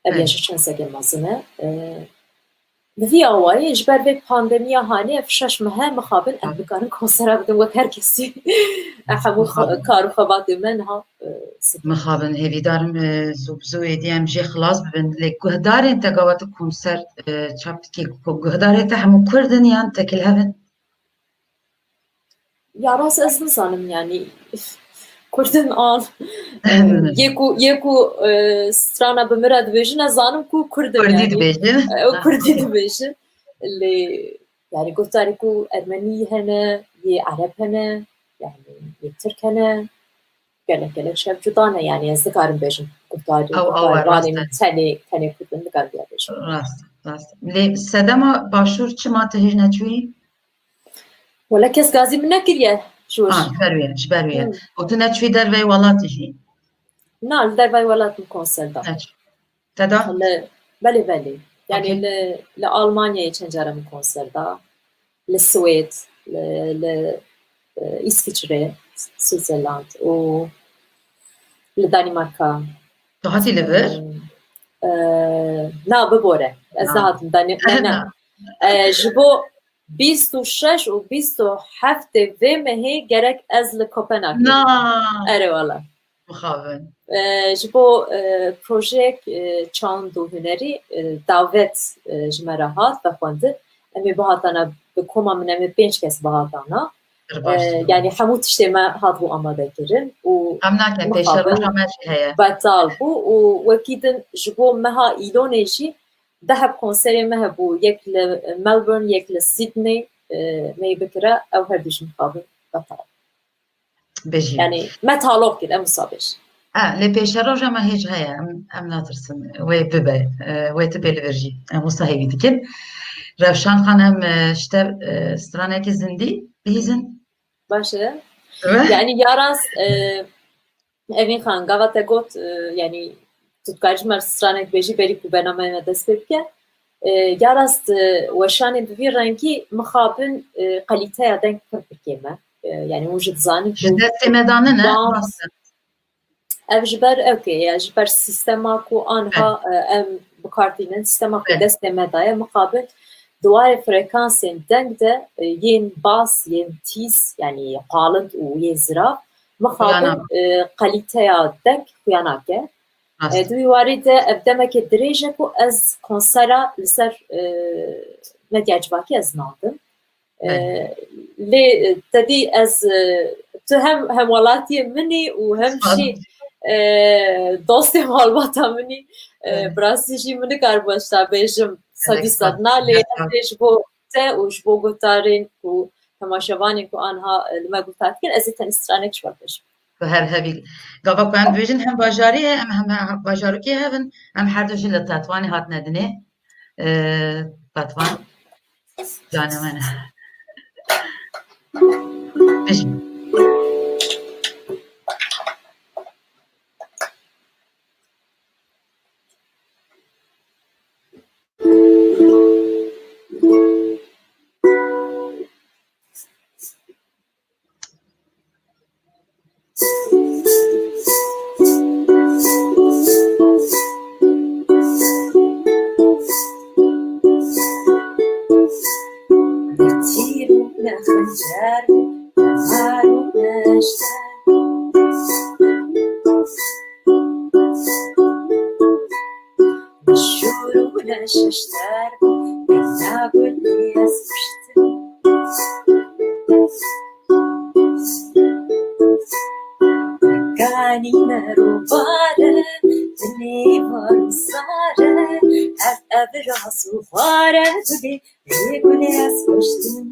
Ev ya Belê. jî çend seke mezin e. E, Bi vî awayî, ji ber vê pandemiya hanê ev şeş meh e mixabin em Tabii. nikarin konsera bidin wek her kesî. Em hemû xwe-, Mixabin. kar û xebatê me niha, e, sikin. Mixabin, hêvîdarim, e, zû bi zû êdî em jê xilas bibin. Lê guhdarên te gava tu konser, e, çap dikî, ku guhdarê te hemû Kurd in yan tekil hev in? Ya rast ez nizanim, yanî Kurdin an, e, yê ku, yê ku, e, strana bi min re dibêjin, ez zanim ku Kurdin, Kurdî yanî, dibêjin. e, ew Ha. Kurdî dibêjin. Lê, yanî guhdarê ku Ermenî hene, yê Ereb hene, yanî yê Tirk hene, gelek gelek şev cuda ne, yanî ez nikarim bêjim guhdarê, Ew, ew, guhdarvanê rast e. min tenê, tenê Kurdin. Rast, rast. Lê sedema başûr çima tu hêj neçûyî? Wele kes gazî min nekiriye ji wir. Ha, ji ber wê, ji ber wê. Hmm. Û tu neçûyî derveyî welatî jî? Na, li derveyî welat min konser da. Neçû. Te da? Li, belê, belê. Yani li, li Almanyayê çend cara min konser da. Li Swêd, li, li e, Îsviçre, Switzerland û li Danimarka. Tu hatî li vir? E, na, bibore. Ez nehatim Danimarka. Ne, ne. E, ji bo bîst û şeş û bîst û heftê vê mehê gerek ez li Kopenhagê. Na. Erê wala. Mixabin. E, ji bo e, projeyek e, çand û hunerî e, davet e, ji me re hat vexwendin. Em ê bihatana bi koma min em ê pênc kes bihatana. E, yani hemû tiştê me hatbû amade kirin û em nakin pêşeroja me jî heye. Betal bû û wekî din ji bo meha Îlonê jî deh heb konserê me hebû, yek li Melbourne, yek li Sydney e, me yê bikira, ew her du jî mixabin betal. Bijî. Yani me taloq kir, em wisa bêjin. E, lê pêşeroja me hêj heye, em, em natirsin wê bibe, e, wê tu pê li vir jî. Em wisa hêvî dikin. Rewşan Xanim, e, ji te, e, stranekî zindî bihîzin? Baş e. Yani ya rast, e, Evîn Xan, gava te got, e, yani tu dikarî ji me stranek bêjî berî ku bernameya me dest pê bike. E, ya rast, e, weşanê bi vî rengî mixabin e, kalîteya deng pir bi kêm e. E, yani hûn jî dizanin ku... Ji destê me danine, rast e. Ev ji ber ew ke ye, ji ber sîstema ku anha e, em bi kar tînin, sîstema ku destê me daye, mixabin di warê frekansên deng de e, yên bas, yên tîz, yani qalind û yên zirav, mixabin e, kalîteya deng xuya nake. E, di wî warî de ev demeke dirêj e ku ez konsera li ser e, medya civakî ez nadim. E, lê te dî ez, e, tu hem hemwelatiyê min î û hem jî e, dostê malbata min î. E, bi rastî jî min nikaribû ez te bêjim sedî sed na, lê ez ê ji bo te û ji bo guhdarên ku temaşevanên ku anha e, li me guhdar dikin, ez ê tenê stranek ji we bêjim. Bi her hevî. Gava ku em dibêjin hem bajarî ye, em hem bajarokê hev in, em her du jî li Tetwanê hatine dinê. E, Tetwan, canê min. Bijî. Ne tîr û ne xencer, ne mar û ne eşter. Ne şûr û ne şeşter, ne gulî ez kuştim. Kanî me rûbare, dinê var û sare, ev, ev ras û xware gulê. Ê gulê ez kuştim,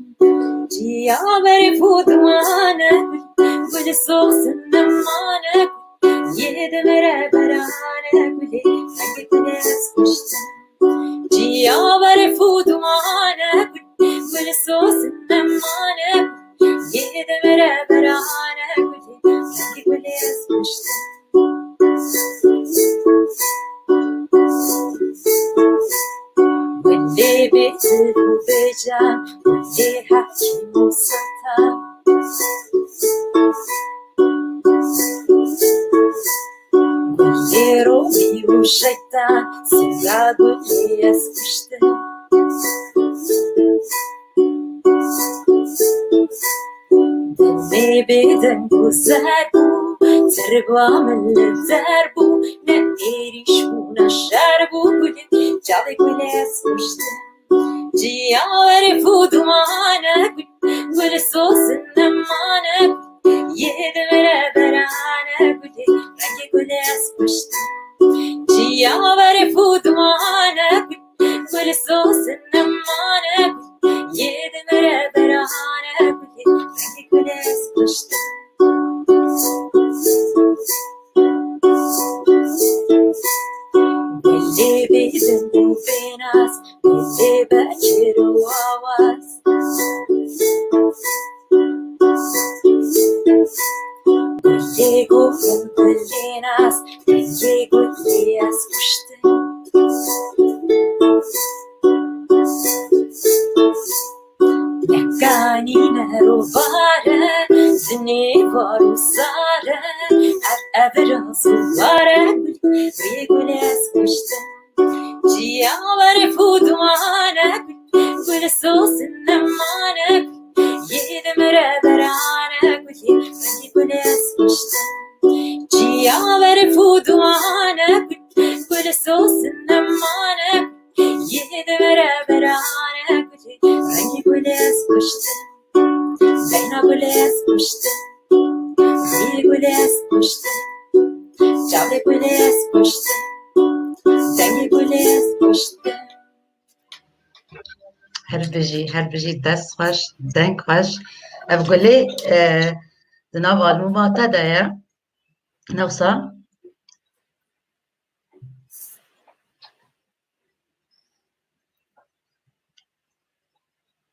ciya berf û dimane gul, gul soxsin nemane gul, yê di mere berane gulê, rengê gulê ez kuştim. Ciya berf û dimane gul, gul soxsin nemane gul, yê di mere berane gulê, rengê gulê ez kuştim. Gulê bêtir û bêcan, gulê hekîm û sultan. Gulê robî û şeytan, sira gulê ez kuştim. Dilê bêdeng û zer bû, tirba min li der bû, ne êrîş bû, ne şer bû, gulê, çavê gulê ez kuştim. Ciya berf û dumane gul, gul sosin nemane gul, yê di mere berane gulê, rengê gulê ez kuştim. Ciya berf û dumane gul, gul sosin nemane gul, yê di mere berane gulê, rengê gulê ez kuştim. Gul Lê bêdeng û bênaz, lê beçir û awaz. Gulê gotin gulê nas, dengê gulê ez kuştim. Nekanîne rovar e, dinê var û sar e, her ev raz û war e, gul, wê gul ez kuştim. Çiya werif û duman e, gul, gul soz nemane, gul, yê dimire berane, gul, yê rengî gul ez kuştim. Çiya werif û duman e, gul, gul soz nemane, gul, yê dimire berane, gul, yê rengî gul ez kuştim. Beyna gul ez kuştim. Rî gul ez kuştim. Çavê gul ez kuştim. Dengê gul ez kuştim. Her bijî, her bijî, dest xweş, deng xweş. Ev gulê, e, di nav albûma te de ye. Ne wisa?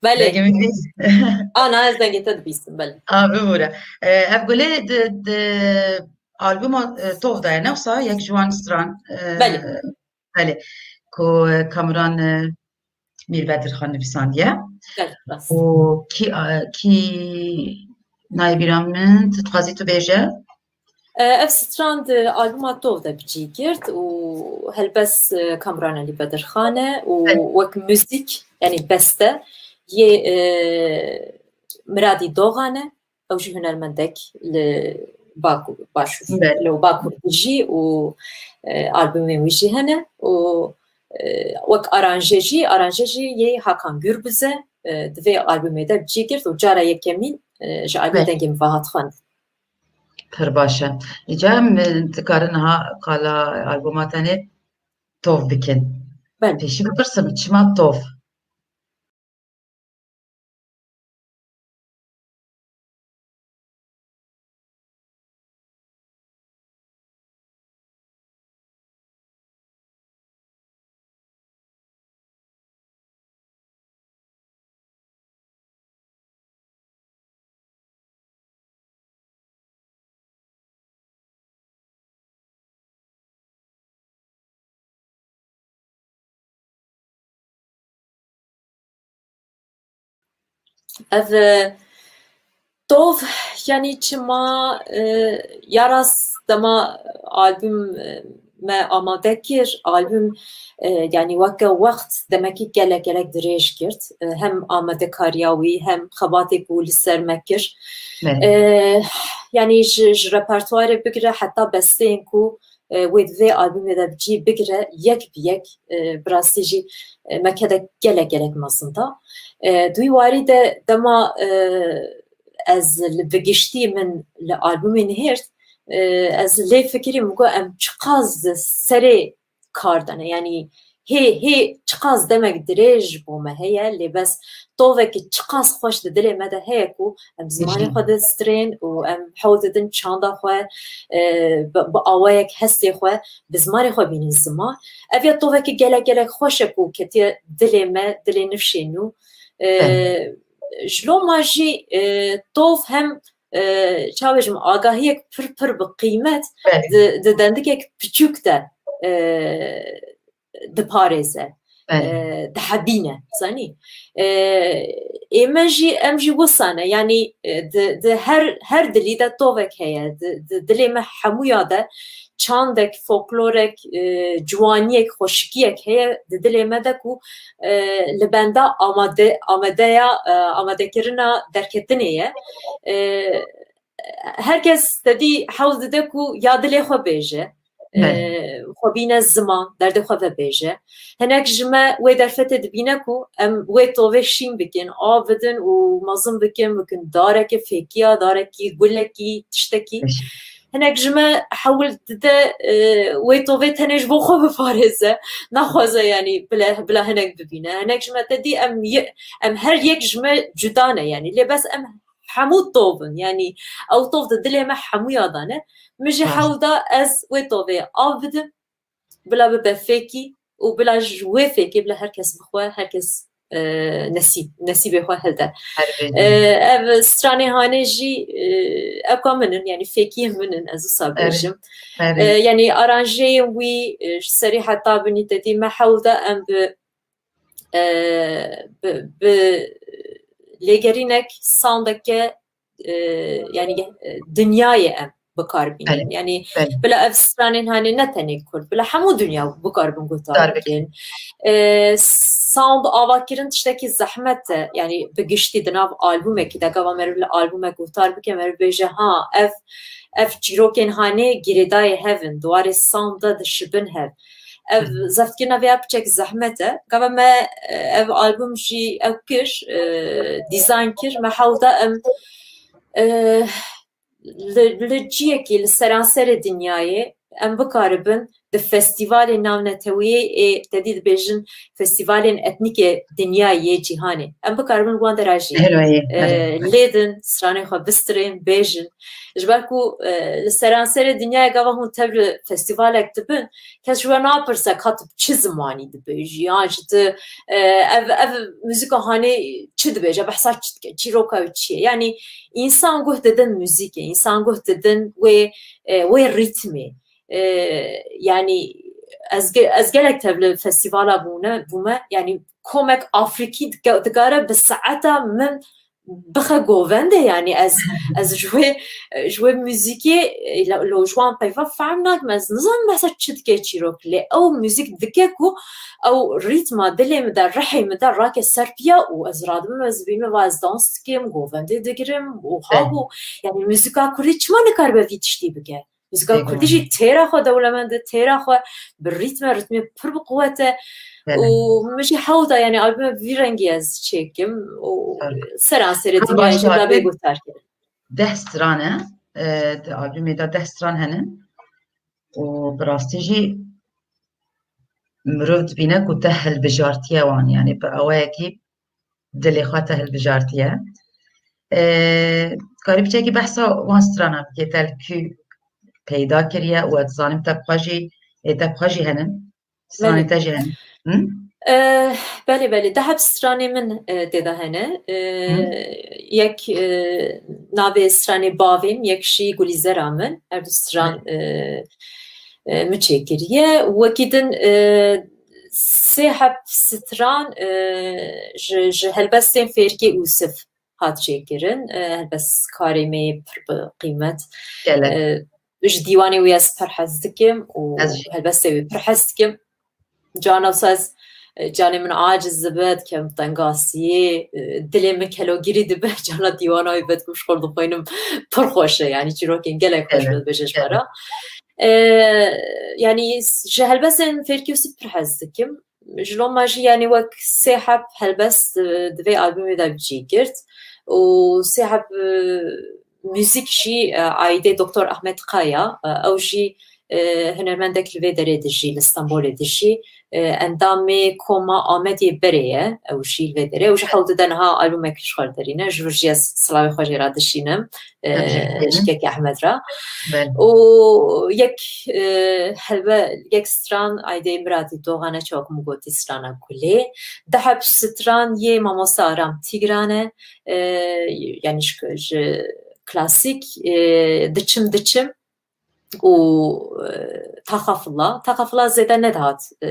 Belê. Dengê min bîst. Ana, ez dengê te dibîstim, belê. A, bibûre. E, ev gulê di, di albûma, e, Tov de ye, ne wisa? Yek ji wan stran, e, Belê. Belê. Ku, e, Kamuran, e, Mîr Bedirxan nivîsandiye. Belê, rast. Û kî, e, kî nayê bîra min, tu dixwazî tu bêje? E, ev stran di albûma Tov de bi cî girt û helbest, e, Kamran Elî Bedirxan e û Evet. wek muzîk, yanî beste, yê, e, Miradî Dogan e. Ew jî hunermendek li Bakur, Başûr, Evet. li Bakur dijî û, e, albûmên wî jî hene û, e, wek aranje jî, aranje jî yê Hakan Gürbüz e, e, di vê albûmê de bi cî girt û cara yekemîn, e, ji albûmê Evet. dengê min ve hat xwendin. Pir baş e. Îca em, e, dikarin niha qala albûma tenê Tov bikin. Belê. Pêşî bipirsim, çima Tov? Ev, e, Tov, yanî çima, e, ya rast dema albûm, e, me amade kir, albûm, e, yanî weke wext demekî gelek gelek dirêj girt. E, hem amadekariya wî, hem xebatê ku li ser me kir. Evet. E, yanî ji, ji repertuarê bigire heta besteyên ku, e, wê di vê albûmê de bi cî bigire, yek bi yek, e, bi rastî jî, e, me kede gelek gelek mezin da. E, di wî warî de dema, e, ez li bi giştî min li albûmê nihêrt, e, ez lê fikirî min got em çiqas di serê kar dane, yanî hê, hê çiqas demek dirêj bo me heye, lê bes tovekî çiqas xweş di dilê me de heye ku em zimanê Hı hı. xwe distirên û em hewl didin çanda xwe, e, bi, bi awayek hestê xwe, bi zimanê xwe bînin ziman. Ev ya tovekî gelek gelek xweş e ku ketiye dilê me, dilê nifşên nû. E, Evet. Ji loma jî, e, tov hem, e, çawa bêjim, agahiyek pir pir bi qîmet Belê. di, di dendikek piçûk de, e, diparêze, Belê. e, dihebîne, zanî. E, ê me jî, em jî wisa ne, yanî, e, di, di her, her dilî de tovek heye, di, di dilê me hemûya de çandek, folklorek, e, ciwaniyek, xweşikiyek heye di dilê me de ku, e, li benda amade, amadeya, e, amadekirina derketinê ye. E, her kes tedî hewl dide ku ya dilê xwe bêje. E, Belê. Xwe bîne ziman, derdê xwe vebêje. Hinek ji me wê derfetê dibîne ku em wê tovê şîn bikin, av bidin û mezin bikin, bikin dareke fêkiya, darekî, gulekî, tiştekî. Baş. Hinek ji me hewl dide, e, wê tovê tenê ji bo xwe biparêze. Naxwaze, yanî, bila, bila hinek bibîne. Hinek ji me te dî em ye-, em her yek ji me cuda ne, yanî. Lê bes em hemû tov in, yanî, ew tov di dilê me hemûya de ne. Min jî Baş. hewl da ez wê tovê av bidim. bila bibe fêkî û bila ji wê fêkê bila her kes bixwe, her kes, e, nesîb, nesîbê xwe hilde. E, ev stranê hanê jî, e, ewka min in, yanî fêkiyên min in, ez wisa bêjim. E, yanî aranjeyên wî, e, ji serî heta binî te dî me hewl da em bi, e, bi, bi lêgerînek, soundeke, e, yanî, e, dinyayê em bi kar bînin. Belê, yanî belê. Bila ev stranên hanê ne tenê kurd, bila hemû dinya bi kar bin guhtar bikin. E, sound avakirin tiştekî zehmet e. Yanî bi giştî di nav albûmekî de gava meriv li albûmek guhtar bike, meriv bêje, ha, ev, ev çîrokên hanê girêdayê hev in, di warê sound de dişibin hev. Ev zeftkirina vê ya piçek zehmet e. Gava me, e, ev albûm jî ew kir, e, dîzayn kir, me hewl da em, e, li, li ciyekî li seranserê dinyayê em bikaribin di festîvalên navneteweyê ê te dî dibêjin festîvalên etnîkê dinyayê yê cîhanê. Em bikaribin wan dera jî, e, lêdin, stranên xwe bistirên, bêjin. Ji ber ku, e, li seranserê dinyayê gava hûn tev li festîvalek dibin, kes ji we napirse ka tu bi çi zimanî dibêjî, yan jî tu, e, ev, ev muzîka hanê çi dibêje, behsa çi dike, çîroka wî çi ye? Yanî însan guh didin muzîkê, însan guh didin wê, e, wê rîtmê. E, yanî ez ge-, ez gelek tev li festîvala bûne, bûme, yanî komek Afrîkî dike-, dikare bi saeta min bixe govendê, yanî ez, ez ji wê, ji wê muzîkê, e, lo, lo ji wan peyva fehm nakim, ez nizanim behsa çi dike çîrok, lê ew muzîk dike ku ew rîtma dilê min de, rihê min de rake ser piya û ez radibim, ez dibînim va ez dans dikim, govendê digirim û ha hû. Yanî muzîka kurdî çima nikaribe vî tiştî bike? Muzîka kurdî jî têra xwe dewlemend e, têra xwe bi rîtm e, rîtmê pir bi quwet e. Belê. Û min jî hewl da, yanî albûmek bi vî rengî ez çêkim û seranserê dinyayê jî bila bê guhdarkirin. Deh stran e, e, di albûmê de deh stran hene û bi rastî jî mirov dibîne ku te hilbijartiye wan, yanî bi awayekî dilê xwe te hilbijartiye. E, karî piçekî behsa wan strana bikê, te li kû peyda kiriye û ez dizanim te bi xwe jî, ê te bi xwe jî henin. Stranê te jî henin. Hı? E, belê, belê. Deh heb stranê min, e, tê de hene. E, yek, e, navê stranê Bavên, yek jî Gulîzera min. Her du stran, e, e, min çêkiriye. Wekî din, e, sê heb stran, e, ji, ji helbestên Fêrkê Ûsif hat çêkirin. E, helbestkarê me yê pir bi qîmet. Gelek. E, ji dîwanê wî ez pir hez dikim û helbestê wî pir hez dikim. Cana wisa ez, e, canê min aciz dibe, dikem tengasiyê, e, dilê min kelogirî dibe, cana dîwana wî vedikim ji xwe dixwînim, pir xweş e, yanî çîrokên gelek xweş dibêje ji me re. E, yanî ji helbestên Fêrkê Ûsif pir hez dikim. Ji loma jî, yanî wek sê heb helbest di, di vê albûmê de bi cî girt û sê heb, e, muzîk jî, e, aîdê Doktor Ahmet Kaya, e, ew jî, e, hunermendek li vê derê dijî, li Stenbolê dijî, e, endamê Koma Amedê berê ye, ew jî li vê derê, ew jî hewl dide niha albûmek ji xwe derîne, ji vir jî ez silavê xwe jê re dişînim. E, ji Kekê Ehmed re. Û yek, e, helbe, yek stran aîdê Miradî Doxan e, çawa ku min gotî strana Gulê. Deh heb stran yê mamosta Aram Tîgran e. E, yanî ji, ji klasîk, e, Diçim Diçim û, e, Taxa Fila. Taxa Fila zêde nedihat, e,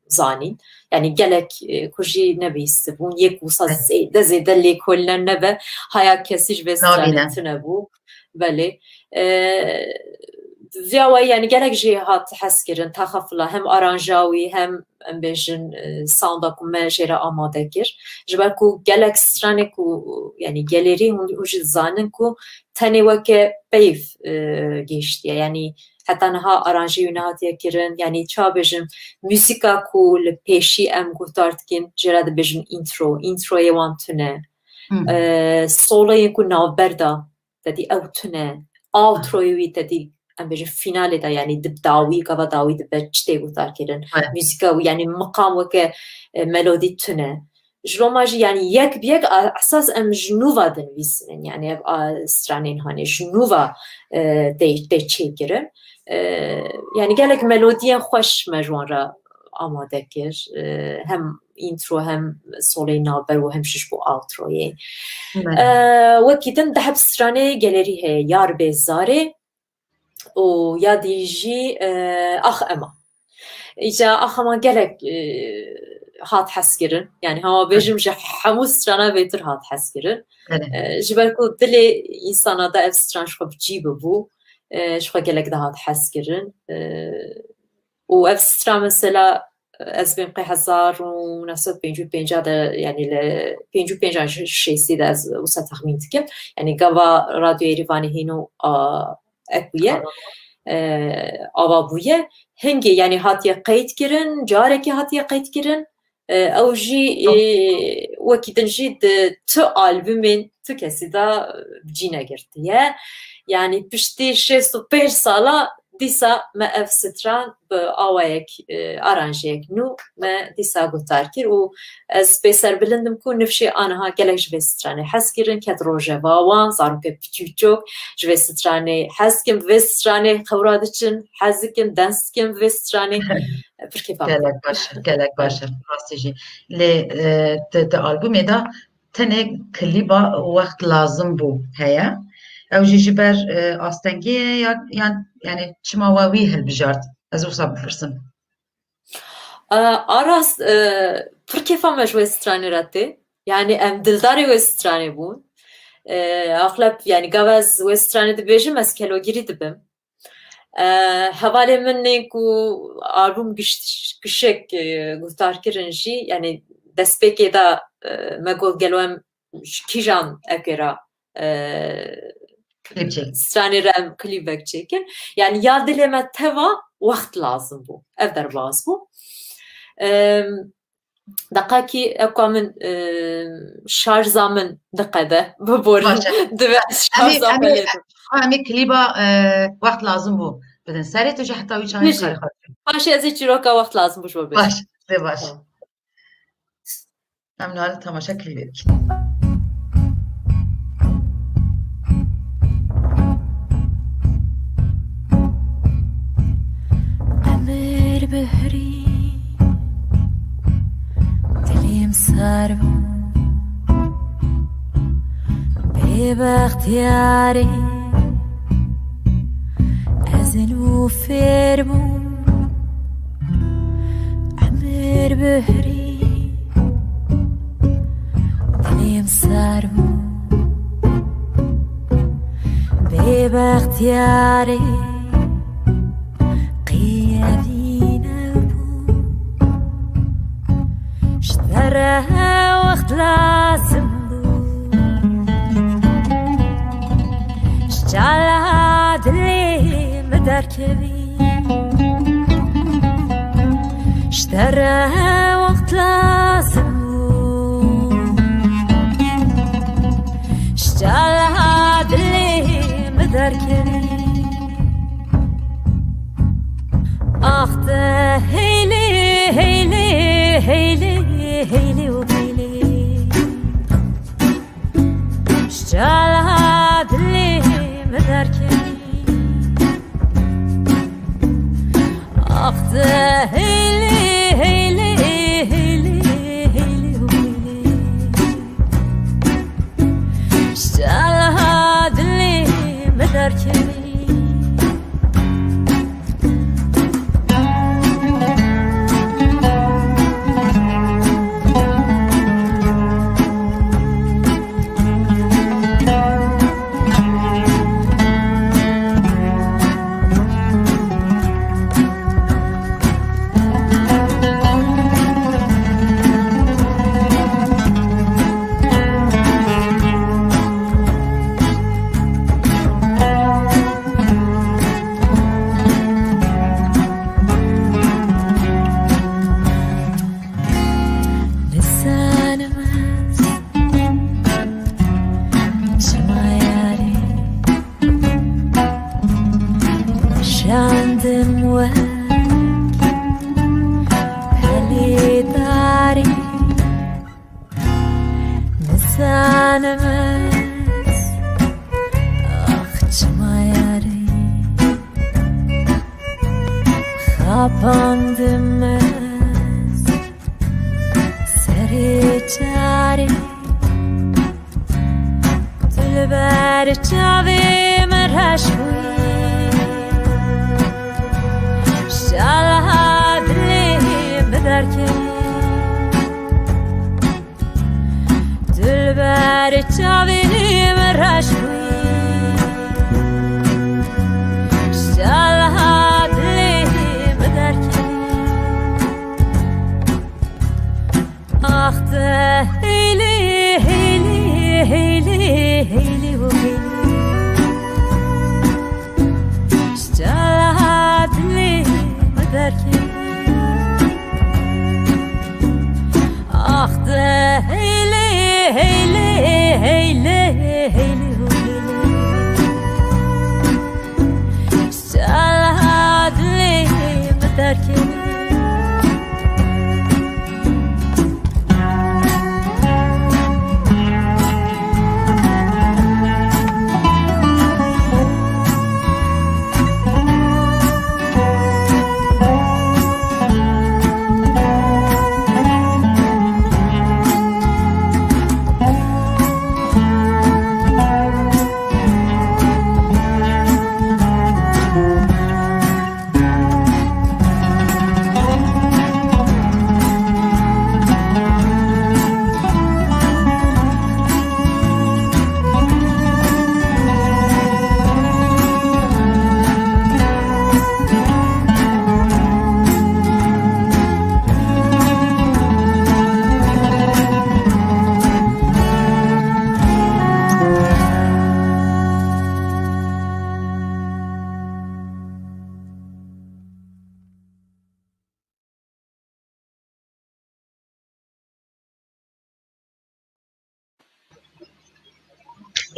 zanîn. Yanî gelek, e, ku jî nebihîstibûn. Yek wisa zêde, zêde lêkolîne nebe. Haya kesî ji vê stranê tune bû. Belê. E, vîya wayî, yanî gelek jê hat hezkirin. Taxa Fila hem aranja wî hem, em bêjin, e, sounda ku me jê re amade kir. Ji ber ku gelek stranê ku, yanî gelêrî hûn, hûn jî dizanin ku tenê weke peyv, e, gihiştiye. Yanî heta niha aranjê wî nehatiye kirin. Yanî çawa bêjim, muzîka ku li pêşî em guhdar dikin, jê re dibêjin intro. Introyê wan tune. E, soloyên ku navber de, te dî ew tune. Outroyê wî te dî, em bêjin, fînalê de, yanî di dawî, gava dawî dibe çi tê guhdar kirin. Muzîka wî, yanî miqam weke, e, melodî tune. Ji loma jî, yanî yek bi yek a-, esas em ji nû ve dinivîsînin. Yanî ev a-, stranên hanê ji nû ve, e, tê, tê çêkirin. E, yani gelek melodiyên xweş me ji wan re amade kir. E, hem intro hem solê navber û hem jî ji bo outroyê. E, wekî din deh stranê gelerî heye, Yar bê zarê û ya dî jî, e, Ax Ema. Îca Ax Ema gelek, e, hat hezkirin. Yani hema bêjim ji hemû strana bêtir hat hezkirin. E, ji ber ku dilê însana de ev stran ji xwe bi cî bibû, e, ji xwe gelek dihat hezkirin. E, û ev stran mesela ez bên qey hezar û neh sed pêncî û pênc de, yani li pêncî û pênc an şêstî de ez wisa texmîn dikim. Yani gava Radyo Êrîvanê hîno, a, ek bûye, e, ava bûye. Hingê, yani hatiye qeyd kirin, carekê hatiye qeyd kirin. E, ew jî, e, wekî din jî di tu albumên tu kesî de bi cî negirtiye. Yani piştî şêst û pênc sala dîsa me ev stran bi awayek, e, aranjeyek nû me dîsa guhtar kir û ez pê serbilind im ku nifşê aniha gelek ji vê stranê hez kirin, ket rojeva wan, zarokê piçûçok ji vê stranê hez dikin, bi vê stranê xewra diçin, hez dikin, dans dikin bi vê stranê. Pir kêfa min. Gelek baş e, gelek baş e, rastî jî. Lê, e, di, di albûmê de tenê klîba Wext Lazim Bû heye. Ew jî ji ber, e, astengiyê ya, yan, yani çima we wî hilbijart? Ez wisa bipirsim. E, a rast, e, pir kêfa me ji wê stranê re tê. Yani em dildarê wê stranê bûn. E, axlep, yani gava ez wê stranê dibêjim, ez kelogirî dibim. E, hevalê min ên ku albûm giş-, gişek, e, guhtar kirin jî, yani destpêkê de, e, me got gelo em ji kîjan ewkê re, e, stranê re em klîbek çêkin. Yani ya dilê me teva wext lazim bû. Ev derbas bû. E, Deqakî ewka min, e, şarja min diqede, biborin. Baş e. Divê ez şarja xwe lê bim. Em ê klîba, e, Wext Lazim Bû bidin serê, tu jî heta wî çaxê karê xwe bikin. Paşê ez ê çîroka Wext Lazim Bû ji we bêjim. Baş, lê baş. Tamam. Em niha li temaşa klîbê dikin. Emir bihrî, dilêm sar bû, bêbextiyarî, ez nû fêr bûm, emir bihrî, dilêm sar bû, bêbextiyarî, qiyevî nebû. Ji te re wext lazim bû. Ji çala dilê min derkevî. Ji te re wext lazim bû. Ji çala dilê min derkevî. Ax te heylê, heylê, heylê, heylê û beylê. Ji çala dilê min derkevî. Ax te heylê, heylê, heylê, heylê û beylê. Ji çala dilê min derkevî. Nizanim ez çima yarê şandim wek pelê darê. Nizanim ez, ax çima yarê Bandim ez serê çarê, dilber çavê min reş bûyî, şalaha dilê min derkevî. Dilber çavê min reş bûyî, şalaha dilê min derkevî. Ax te heylê, heylê, heylê, heylê û heylê. Şalaha dilê min derkevî. Ax te heylê, heylê, heylê, heylê û heylê. Şalaha dilê min derkevî.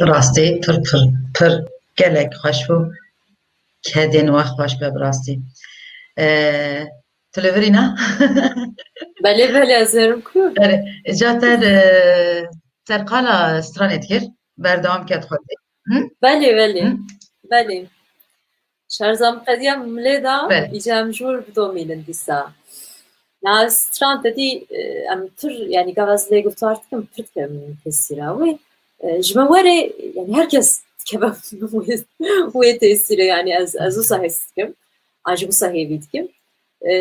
Rastî pir, pir, pir gelek xweş bû. Kedên we xweş be bi rastî. Ee, tu li vir î ne? Belê, belê, ez herim ku. Erê, ca te, e, serqala stranê dikir, berdewam ket xwedî. Hı? Belê, belê. Hı? Belê. Şarja min qediya min lê da, Belê. Îca em ji wir bidomînin dîsa. Na stran te dî, e, em pir, yanî gava ez lê guftwar dikim, pir dikevin tesîra wê. E, ji me were, yanî her kes dikeve wê, wê tesîrê, yanî ez, ez wisa hês dikim. An jî wisa hêvî dikim. E,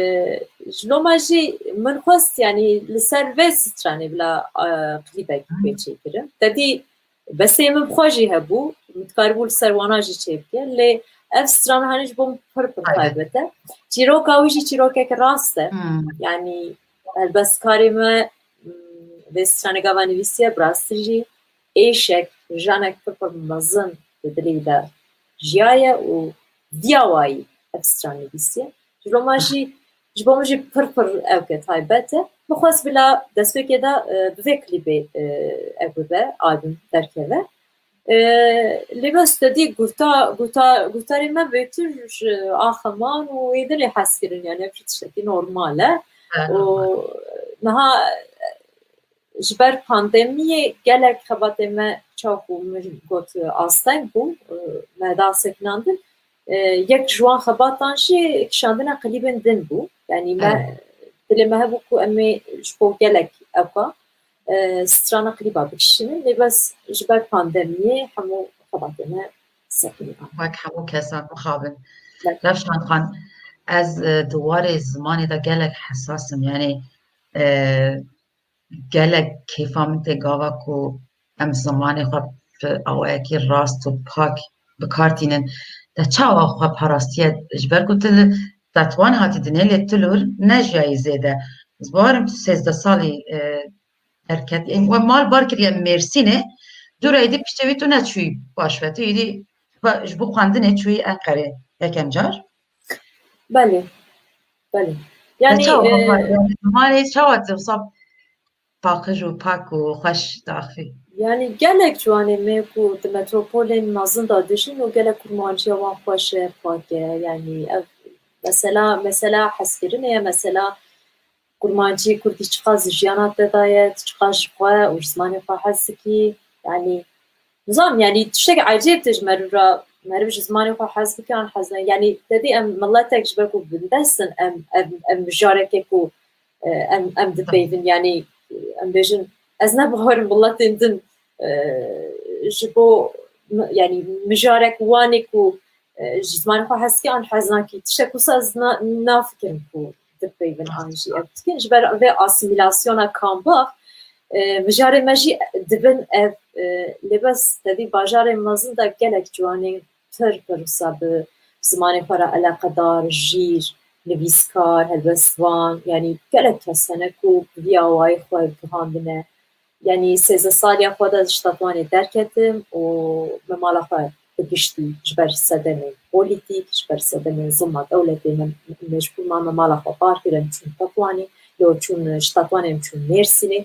ji loma jî min xwest, yanî li ser vê stranê bila, e, klîbek pê çêkirin. Te dî Besê min bi xwe jî hebû, min dikaribû li ser wana jî çêbike, lê ev strana henî ji bo min pir pir Aynen. taybet e. Çîroka wî jî çîrokek rast e. Hmm. Yanî helbestkarê me, mm, vê stranê gava nivîsiye, bi rastî jî êşek, janek pir pir mezin di dilê de jiyaye û viya wayî ev stran nivîsiye. Ji bo me jî, ji bo min jî pir pir ewke taybet e. Min xwest bila destpêkê de, e, bi vê klîbê, e, ew bibe, album derkeve. E, lê bes te dî guhta-, guhta-, guhtarê me bêtir ji aximan û êdinê hez kirin, yani ev jî tiştekî normal e. Evet, Û normal. niha, e, ji ber pandemiyê gelek xebatê me, çawa ku min got, asteng bû, e, me da sekinandin. E, yek ji wan xebatan jî kişandina klîbên din bû. Yanî me, Evet. dilê me hebû ku em ê ji bo gelek ewka, e, strana klîba bikişînin. Lê bes ji ber pandemiyê hemû xebatê me sekinî. Wek hemû kesan mixabin. Evet. Revşan Xan, ez, e, di warê zimanê de gelek hesas im. Yanî, e, gelek kêfa min tê gava ku em zimanê xwe bi awayekî rast û pak bi kar tînin. Te çawa xwe parastiye? Ji ber ku tu li Tetwan hatî dinê, lê tu li wir nejiyayî zêde. Ez bawerim tu sêzdeh salî, e, derket. Ê, we mal bar kiriye Mêrsînê. Dû re êdî piştê wî tu neçûyî paşve. Tu êdî ba-, ji bo xwendinê çûyî Enqerê yekem car. Belê. Belê. Te Yani, çawa e, xwe, yani, zimanê çawa tu wisa paqij û pak û xweş diaxivî? Yani gelek ciwanê me ku di metropolên mezin de dijîn û gelek kurmanciya wan xweş e, pak e. Yani ev mesela, mesela hezkirinê ye, mesela kurmancî kurdî çiqas jiyana te de ye, tu çiqas ji xwe û ji zimanê xwe hez dikî. Yani, nizam, yani tiştek ecêb tê ji me re re meriv ji zimanê xwe hez bike an hez ne. Yanî te dî em miletek ji ber ku bindest in, em, em, em mijareke ku, e, em, em dipeyvin, yanî, e, em bêjin, ez ne bawerim miletên din, e, ji bo mi-, yanî mijarek wanê ku, e, ji zimanê xwe hez ke an hez nakî. Tiştek wisa ez na-, nafikirim ku dipeyvin an jî ev dikin. Ji ber vê asîmîlasyona kambax, e, mijarê me jî dibin ev, e, lê bes te dî bajarên mezin de gelek ciwanên pir pir wisa bi zimanê xwe re eleqedar, jîr, nivîskar, helbestvan, yanî gelek kes hene ku bi vî awayî xwe gihandine. Yanî sêzdeh saliya xwe de ji Tetwanê derketim û me mala xwe bi giştî ji ber sedemên polîtîk, ji ber sedemên zilma dewletê me mecbûr mame mala xwe bar kir, em çûn Tetwanê, lê çûn ji Tetwanê em çûn Mêrsînê.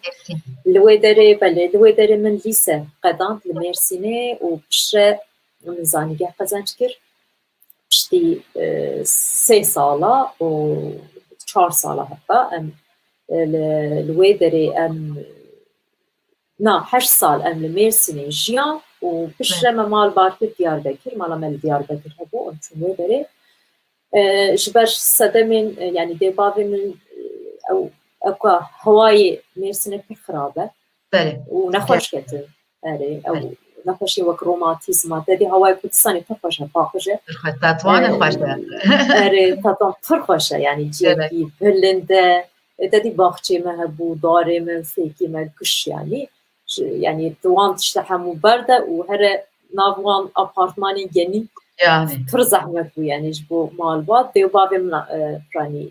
Li wê derê, belê, li wê derê min lîse qedand li Mêrsînê û piştre min zanîngeh qezenc kir. Piştî, e, sê sala û çar sala heta em, e, li, li wê derê em, na, heşt sal em li Mêrsînê jiyan û piştre me mal bar kir Diyarbekir, mala me li Diyarbekir hebû, em çûn wê derê. E, ji ber sedemên, e, yanî dê bavê min, e, ew, ewka hewayê Mêrsînê pir xirab e. Belê. Û nexweş ketin. Erê, ew nexweşiyê wek romatîzma, te dî hewayê Kurdistanê pir xweş e, paqij e. Pir xweş, Tetwan e, xweş e. Erê, Tetwan pir xweş e, yanî cihekî bilind e. E, te dî baxçê me hebû, darê me, fêkê me giş yanî. Ji, yanî tu wan tişte hemû berde û here nav wan apartmanên genî. Yanî. Pir zehmet bû yanî ji bo malbat. Dê û bavê min, e, yanî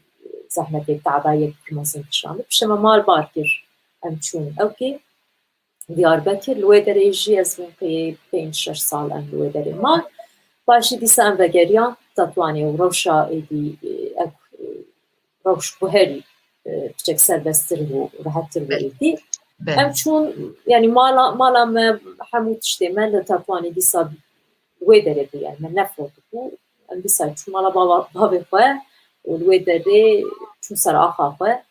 zehmetê te'bayê pir mezin kişand. Piştre me mal bar kir. Em çûn ewkê Diyarbekir, li wê derê jî ez vin qeyê pênc şeş sal em li wê derê man. Paşî dîsa em vegeriyan Tetwanê û rewşa êdî, e, ev, e, rewş bû herî, e, piçek serbesttir bû, rehettir bû êdî. Em çûn, yanî mala, mala me, hemû tiştê me li Tetwanê dîsa li wê derê bû, yanî me nefrot bû. Em dîsa çûn mala bava, bavê xwe û li wê derê çûn ser axa xwe.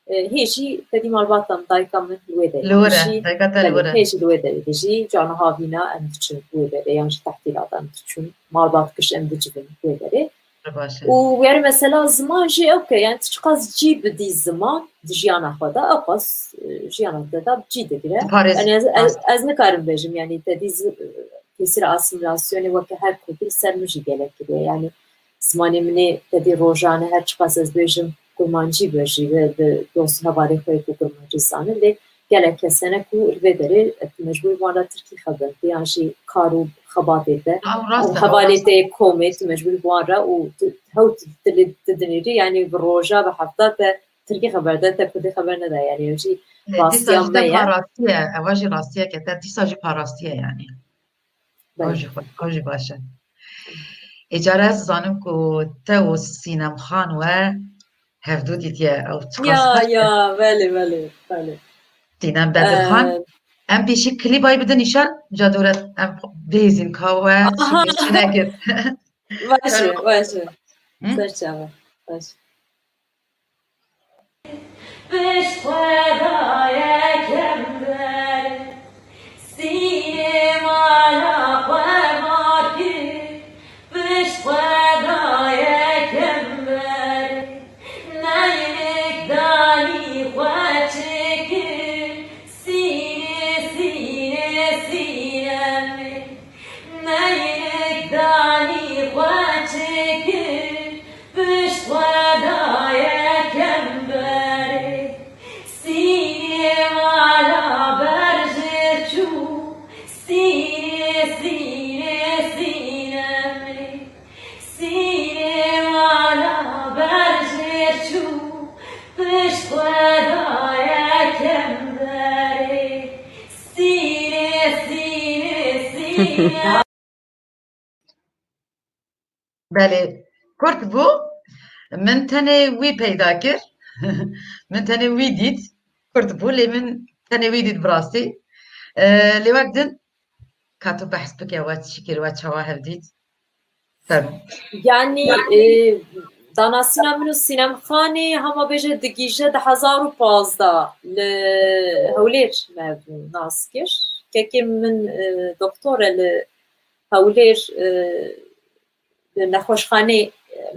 E, hê jî te dî malbata min, dayika min li wê derê dijî. Li wir e, dayika te li wir e. Hê jî li wê derê dijî, cana havîna em diçin wê derê, yan jî tehsîlata em diçin. Malbat giş em dicivin wê derê. Baş e. Û wer mesela ziman jî ew ke, yani tu çiqas cî bidî ziman di jiyana xwe de, ew qas, e, jiyana te de cî digire. Parêz. Yani ez, ez, ez nikarim bêjim, yani te dî zi-, tesîra asîmîlasyonê weke her kurdî li ser min jî gelek kiriye. Yani zimanê min ê te dî rojane, her çiqas ez bêjim kurmancî be jî ve bi dost û hevalê xwe yê ku kurmancî zanin, lê gelek kes hene ku li vê derê tu mecbûr wan re tirkî xeber didî, yan jî kar û xebatê te. Ew rast e, ew hevalê rast e. Te yê komê tu mecbûr wan re û tu, hew tu, tu li, tu dinêrî, yani bi roja, bi hefta te tirkî xeber de, te kurdî xeber neda, yani ew jî Ê, dîsa rastiya jî me te ye. Parastî ye, ewa jî rastiyeke te dîsa jî parastî ye yani. Belê. Ew jî xwe, ew jî baş e. Ê, cara ez zanim ku te û Sînem Xan we hevdû dîtiye. Ew çiqas Ya, xweş e. Ya, belê, belê, belê. Sînem Bedirxan. Ee, Em pêşî klîbay bidin nîşan, ca dore em bihêzîn ka we Aha. Şûnekir. Baş e, baş e. Hı? Ser çava. Baş. Pişt xwe daye kember, sînê mala xwe bar kir, pişt xwe daye kember, neynik danî xwe çêkir, sînê, sînê, sînê min. Neynik danî xwe çêkir, pişt xwe daye kemberê. Sînê mala ber jê çû, sînê, sînê, sînê min. Sînê mala ber jê çû, pişt xwe daye kemberê. Sînê, sînê, sînê. Belê, kurt bû. Min tenê wî peyda kir. Min tenê wî dît. Kurt bû, lê min tenê wî dît bi rastî. Ee, lê wek din, ka tu behs bike, we çi kir, we çawa hev dît? Tabii. Yani, e, danasîna min û Sînem Xanê hema bêje digihîje du hezar û pazdeh li Hewlêr me nas kir. Kekê min, e, doktor e li Hewlêr, e, di nexweşxanê,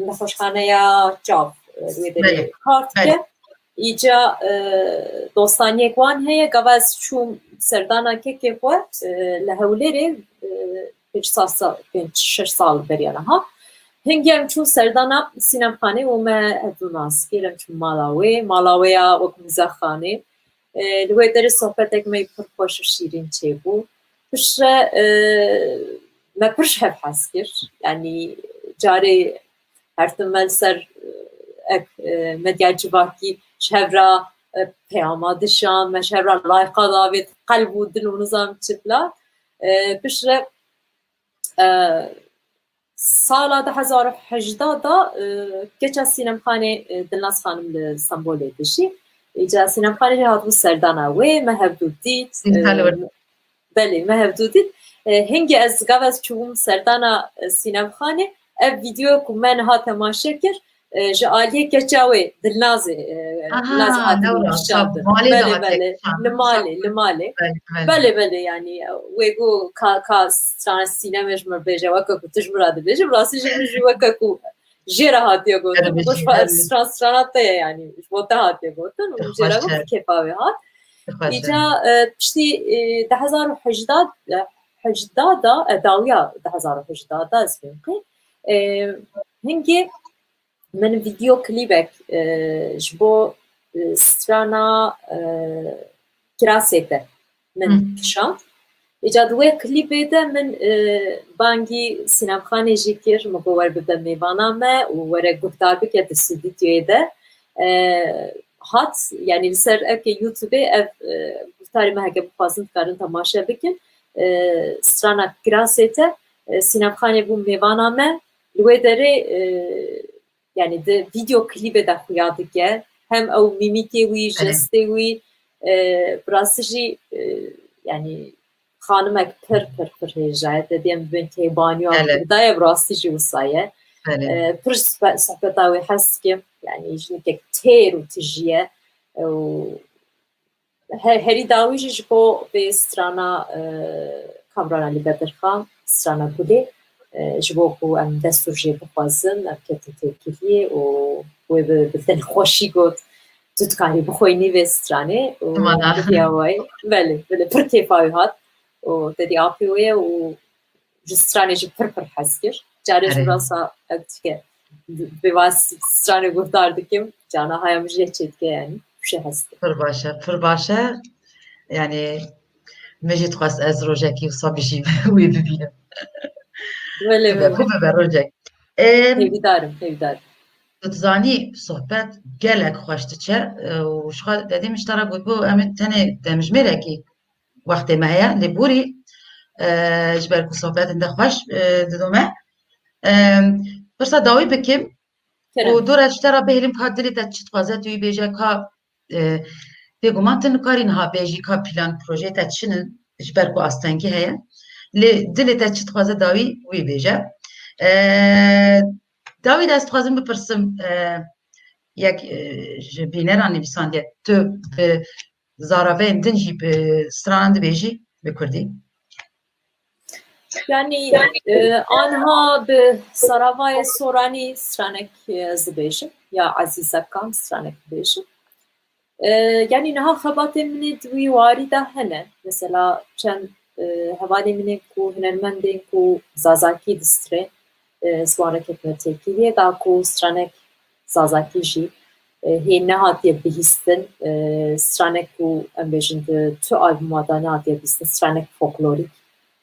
nexweşxaneya çav, e, wê derê kar dike. Îca, e, dostaniyek wan heye, gava ez çûm serdana kekê xwe, e, li Hewlêrê, e, pênc sal, pênc şeş sal beriya niha. Hingê em çûn serdana Sînemxanê û me hevdû nas kir, em çûn mala wê, mala wê ya wek mizexxanê. E, li wê derê sohbetek me pir xweş û şîrîn çêbû. Piştre, e, me pir ji hev hez kir. Yanî carê her tim me li ser, e, ek, e, medya civakî ji hev re, e, peyama dişan, me ji hev re layqa davêt, qelb û dil û nizam çi filan. E, piştre, e, sala du hezar û hejdeh da, e, keça Sînemxanê, e, Dilnaz Xanim li Stenbolê dijî. Îca Sînemxanê jî hatibû serdana wê, me hevdû dît. Dît, e, belê, me hevdû dît. E, hingê ez, gava ez çûbûm serdana, e, Sînemxanê, ev vîdeoya ku me niha temaşe kir, e, ji aliyê keça wê Dilnazê, e, Aha, Dilnazê hatibû kişandin. Belê, belê. Li malê, li malê. Belê, belê, yanî, wê got ka, ka strana Sînemê ji min bêje, weke ku tu ji min re dibêjî, bi rastî jî min jî weke ku jê re hatiye gotin. Goş, strana, strana te ye, yanî ji bo te hatiye gotin û jê re got kêfa wê hat. Îca, e, piştî, e, du hezar û hejdeh, e, hejdeh da, e, dawiya du hezar û hejdeh da ez fêm qê. E, hingê min vîdeo klîbek, e, ji bo, e, strana, e, Kirasê te min kişand. Îca di wê klîbê de min, e, bangî Sînemxanê jî kir, min got were bibe mêvana me û were guhdar bike di stûdyoyê de. E, hat, yanî li ser epkê YouTubeê ev, e, guhdarê me heke bixwazin dikarin temaşe bikin. E, strana Kirasê te, e, Sînemxanê bû mêvana me. Li wê derê, e, yanî di vîdeo klîbê de xuya dike. Hem ew mîmîkê wî, jestê wî, e, bi rastî jî, e, yanî xanimek pir, pir, pir hêja ye. Te diyem bibên kêbaniya Kurda ye, bi rastî jî wisa ye. E, pir sohbe-, sohbeta wê hez dikim. Yanî jinikek têr û tijî ye. E, û He-, herî dawî jî ji bo vê strana, e, Kamran Elî Bedirxan, strana Gulê, e, ji bo ku em destûr jê bixwazin, em ketin têkiliyê û wê bi, bi dilxweşî got, tu dikarî bixwînî vê stranê û diviya wayê. Belê, belê, pir kêfa wî hat û tedî apê wê ye û ji stranê jî pir pir hez kir. Carê ji rasa ew dike, bi, bi vas stranê guhdar dikim, cana haya min jê çêdike, yanî pir jê hez dikim. Pir baş e, pir baş e. Yanî min jî dixwest ez rojekî wisa bijîm, wê bibînim. Belê, bibe, belê. Bibe rojek. Em, hêvîdar im, hêvîdar im. Tu dizanî sohbet gelek xweş diçe, e, û ji xwe dedê min ji te re gotibû, em ê tenê demjimêrekî wextê me heye, lê borî, e, ji ber ku sohbet hinde xweş, e, didome. E, pirsa dawî bikim. Kerem. Û dora ji te re bihêlim ka dilê te çi dixwaze tu wî bêje, ka, e, bêguman tu nikarî niha bêjî ka plan projeyê te çi ne, ji ber ku astengî heye. Lê dilê te çi dixwaze dawî wî bêje. E, dawî de ez dixwazim bipirsim, e, yek, e, ji bîneran nivîsandiye, tu bi zaravayên din jî bi stranan dibêjî bi kurdî? Yanî, e, anha bi zaravayê Soranî stranek, e, ez dibêjim, ya Ezîze Kam stranek dibêjim. E, yanî niha xebatên min ê di wî warî de hene. Mesela çend, e, hevalên min ê ku hunermendên ku zazakî distrê, e, ji wan re ketime têkiliyê, da ku stranek zazakî jî, e, hê nehatiye bihîstin, e, stranek ku em bêjin di tu albuma de nehatiye bihîstin, stranek folklorîk.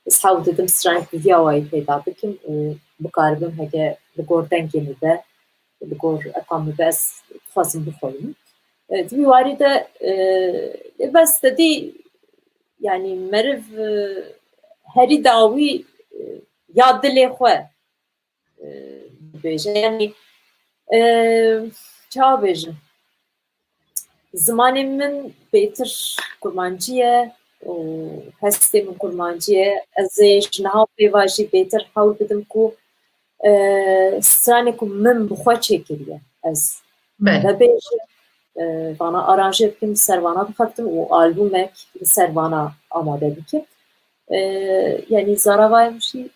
Ez hewl didim stranek bi vî awayî peyda bikim û bikaribim heke li gor dengê min be, li gor eka min be ez dixwazim bixwînim. E, di vî warî de, e, ê bes te dî, yanî meriv, e, herî dawî, e, ya dilê xwe, e, bibêje. Yanî, e, çawa bêjim? Zimanê min bêtir kurmancî ye û hestê min kurmancî ye. Ez ê ji niha pê ve jî bêtir hewl bidim ku, e, stranê ku min bi xwe çêkiriye, ez vebêjim, e, vana aranje bikim, li ser vana bixebitim û albûmek li ser vana amade bikim. E, yanî zaravayê min jî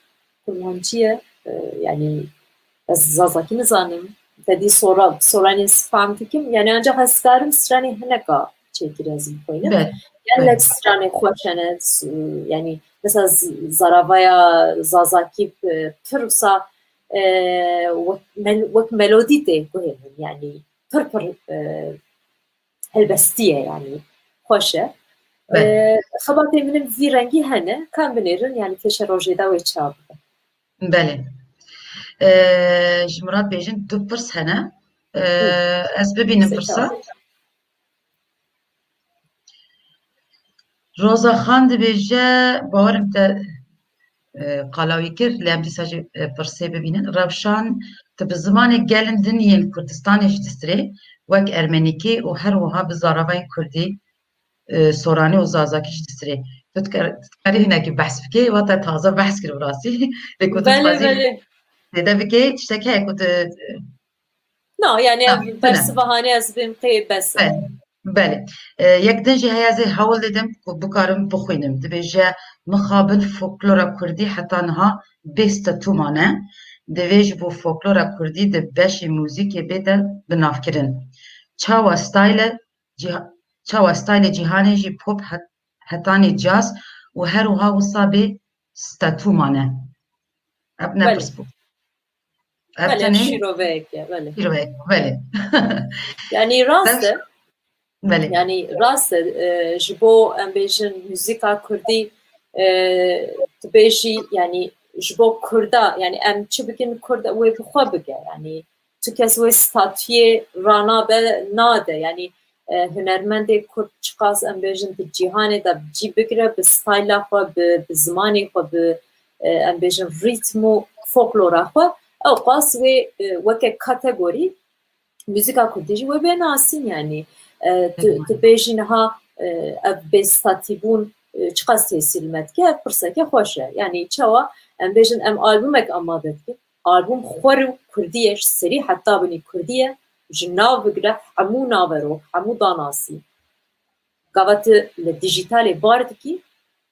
kurmancî ye. E, yanî ez zazakî nizanim. Te dî sora, soranê spam dikim. Yanî ancak ez karim stranê hineka çêkir ez bixwînim. Belê. Gelek stranê xweş hene. S-, yanî mesela z-, zaravaya zazakî, e, pir wisa, e, wek mel-, wek melodî tê guhê min. Yanî pir pir, e, helbestî ye, yanî xweş e. Belê. E, xebatê min in vî rengî hene, kan binêrin, yanî pêşerojê de wê çawa bibe. Belê. E, ji min re bêjin du pirs hene. E, Hı. Ez bibînim Sê pirsa. Çawa. Roza Xan dibêje, bawerim te, e, qala wî kir, lê em dîsa jî, e, pirsê bibînin. Rewşan, tu bi zimanê gelên din yên Kurdistanê jî distirê, wek ermenîkî û her wiha bi zaravayên kurdî, e, soranî û zazakî jî distirê. Tu diker-, dikarî hinekî behs bikê, wa te taze behs kir bi rastî. Lê ku tu Belê, dixwazî belê. zêde bikê, tiştek heye ku tu, e, Na, yanî Tamam, ev tune. bersiva hanê ez bêm qê bes e. Belê, belê. E, yek din jî heye ez ê hewl didim ku bikarim bixwînim. Dibêje, mixabin folklora kurdî heta niha bê statû mane. Divê ji bo folklora kurdî di beşê muzîkê bête binavkirin. Çawa stayle cîha-, çawa staylê cîhanê jî pop het-, hetanê caz û her wiha wisa bê statû mane. Ev ne Belê. pirs bû. Ev Belê, tenê şîroveyek e, belê. şîroveyek, belê. Yanî rast e. Belê. Yanî rast e, e, ji bo em bêjin muzîka kurdî, e, tu bêjî, yanî ji bo kurda, yanî em çi bikin kurd wê bi xwe bike. Yanî tu kes wê statuyê ranabe nade. Yanî, e, hunermendê kurd çiqas em bêjin di cîhanê de bi cî bigire, bi stayla xwe, bi, bi zimanê xwe, bi, e, em bêjin rîtm û folklora xwe, ew qas wê, e, weke kategorî muzîka kurdî jî wê bê nasîn, yanî, e, tu, Hı hı. tu bêjî niha, e, ev bêstatîbûn, e, çiqas tesîr li me dike, ev pirseke xweş e. Yanî çawa em bêjin em albumek amade dikin, albûm xwer û kurdî ye, ji serî heta binî kurdî ye, ji nav bigire hemû naverok, hemû danasî. Gava tu li dijîtalê bar dikî,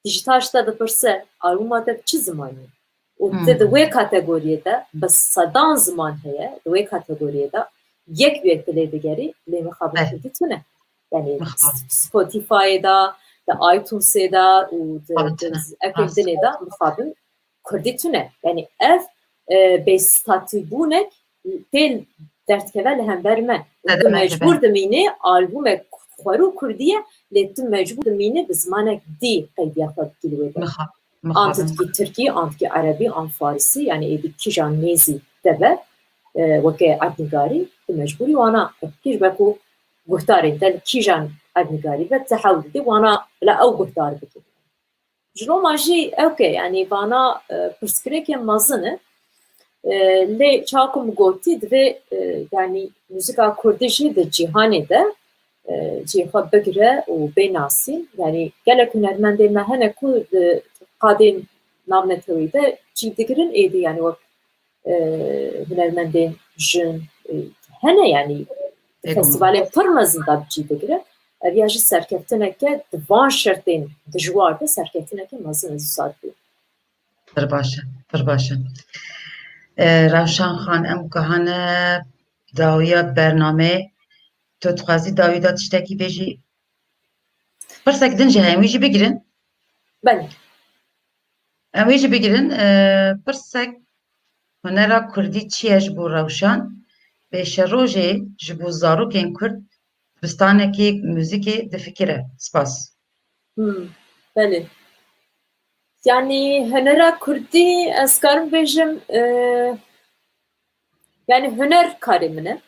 dijîtal ji te dipirse, albûma te bi çi zimanî ye? Û tu Hmm. di wê kategoriyê de, bi sedan ziman heye, di wê kategoriyê de, yek bi yek tu lê digerî, lê mixabin Evet. kurdî tune. Yanî Mixabin. Spotifyê de, di iTunesê de û di, Mixabin di tune. Apple Rast. dilê de mixabin kurdî tune. Yanî ev, e, bêstatîbûnek tê derdikeve li hember me. Û Sedeme tu mecbûr hebe. dimînî albûmek xwer û kurdî ye, lê tu mecbûr dimînî bi zimanek dî qeydiya xwe bikî li wê de. Mixa-, An tu mixabin. dikî tirkî, an dikî erebî, an farisî, yanî êdî kîjan nêzî te be, e, weke erdnîgarî, tu mecbûrî wana bikî, ji ber ku guhdarên te li kîjan erdnîgarî be, tu hewl didî wana bila ew guhdar bikî. Ji loma jî ewke, yanî vana, e, pirsgirêkê mezin e. E, lê çawa ku min gotî, divê, e, yanî muzîka kurdî jî di cîhanê de, e, cihê xwe bigire û bê nasîn. Yanî gelek hunermendên me hene ku di qadên navneteweyî de cî digirin, êdî yanî wek, e, hunermendên jin, e, hene, yanî Êdî. festîvalên pir mezin de bi cî digire. Ev ya jî serkeftineke di van şertên dijwar de serkeftineke mezin ez wisa dibînim. Pir baş e, pir baş e. E, Rewşan Xan, em gihane dawiya bernameyê. Tu dixwazî dawî de tiştekî bêjî? Pirsek din jî heye, em wî jî bigirin. Belê. Em wî jî bigirin. E, pirsek, hunera kurdî çi ye ji bo Rewşan? Pêşerojê ji bo zarokên kurd dibistanekî muzîkê difikire. Spas. Hmm, belê. Yanî hunera kurdî, ez karim bêjim, e, yanî huner karê min e.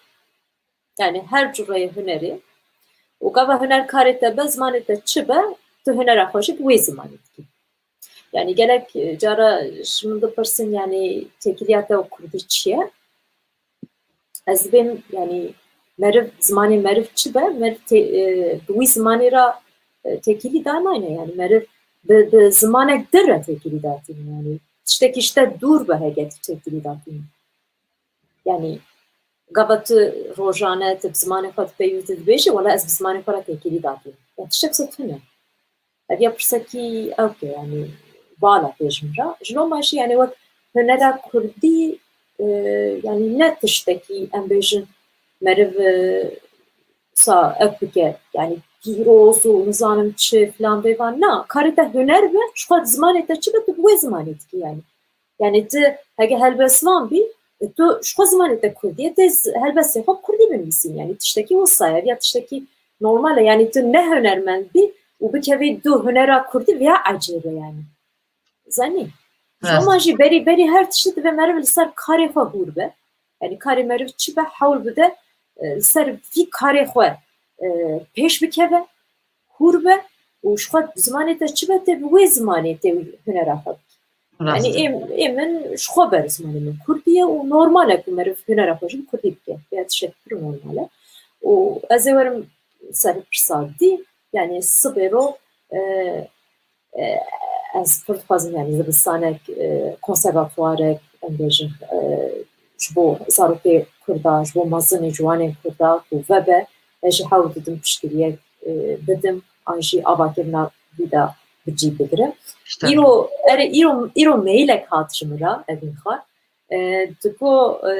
Yanî her cureyê hunerê. Û gava huner karê te be, zimanê te çi be, tu hunera xwe jî bi wê zimanê dikî. Yanî gelek, e, cara ji min dipirsin, yanî têkiliya te û kurdî çi ye? Ez dibêm, yanî meriv, zimanê meriv çi be, meriv tê-, e, bi wî zimanê re, e, têkilî danayne. Yanî meriv bi, bi zimanek din re têkilî datîne. Yanî tiştekî ji te dûr be hege tu têkilî datîne. Yanî gava tu rojane tu bi zimanê xwe dipeyivî, tu dibêjî, wela ez bi zimanê xwe re têkilî datîne. Ya tiştek wisa tune. Ev ya pirsekî ewk e, yanî bala tê ji min re. Ji loma jî, yanî wek hunera kurdî, e, yanî ne tiştekî em bêjin meriv, e, sa ev bike, yanî pîroz û nizanim çi filan vêvan. Na, karê te huner be, ji xwe zimanê te çi be, tu bi wê zimanê dikî yanî. Yanî tu hege helbestvan bî, e, tu ji xwe zimanê te kurdî ye, tê z-, helbestê xwe kurdî binivîsîn. Yanî tiştekî wisa ye, ya tiştekî normal e. Yanî tu ne hunermend bî û bikevî du hunera kurdî, vêya ecêb e yanî. Zanî. Ji Rast. Hema jî berî, berî her tiştî divê meriv li ser karê xwe hûr be. Yanî karê meriv çi be, hewl bide, e, li ser vî karê xwe, e, pêş bikeve, hûr be û ji xwe zimanê te çi be, tê bi wê zimanê tê wî hunera xwe bikî. Rast. Yanî ê, ê min ji xwe ber zimanê min kurdî ye û normal e ku meriv hunera xwe jî bi kurdî bike. Ya tiştek pir normal e. Û ez ê werim ser pirsa dî, yanî sibê ro, e, e, ez pir dixwazim, yanî zivistanek, e, konservatuwarek, em bêjin, e, ji bo zarokê Kurda, ji bo mezinê ciwanên Kurda ku vebe, ez jî hewl didim piştgiriyek, e, bidim, an jî avakirina wî de bi cî bigirim. Îro, erê, îro, îro mailek hat ji min re, Evîn Xan. E, digo, e,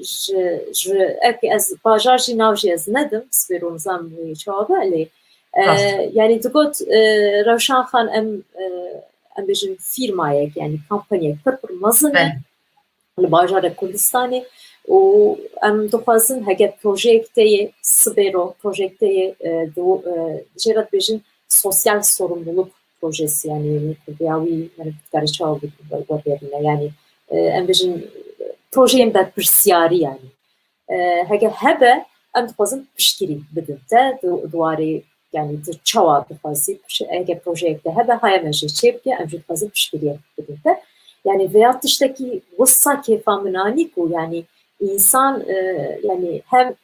ji, ji, eke ez bajar jî, nav jî ez nedim, sibê ro nizam wê çawa be, lê, e, Rast. Yanî digot, e, Rewşan Xan, em, e, em bêjin fîrmayek, yanî kampanyek pir pir mezin e Belê. Li bajarê Kurdistanê û em dixwazin hege projeyek te yê, sibê ro projeyek te yê, e, di, e, jê re dibêjin sosyal sorumluluk projesi, yanî kurdiya wî meriv dikare çawa wergerîne, yanî, e, em bêjin projeyên berpirsiyarî yanî. E, hege hebe em dixwazin piştgirî bidin te di, di warê, yanî tu çawa dixwazî, piş-, hege projeyek te hebe, haya me jê çêbike, em jî dixwazin piştgiriyek bidin te. Yanî vêya tiştekî wisa kêfa min anî ku yanî însan, e, yanî hem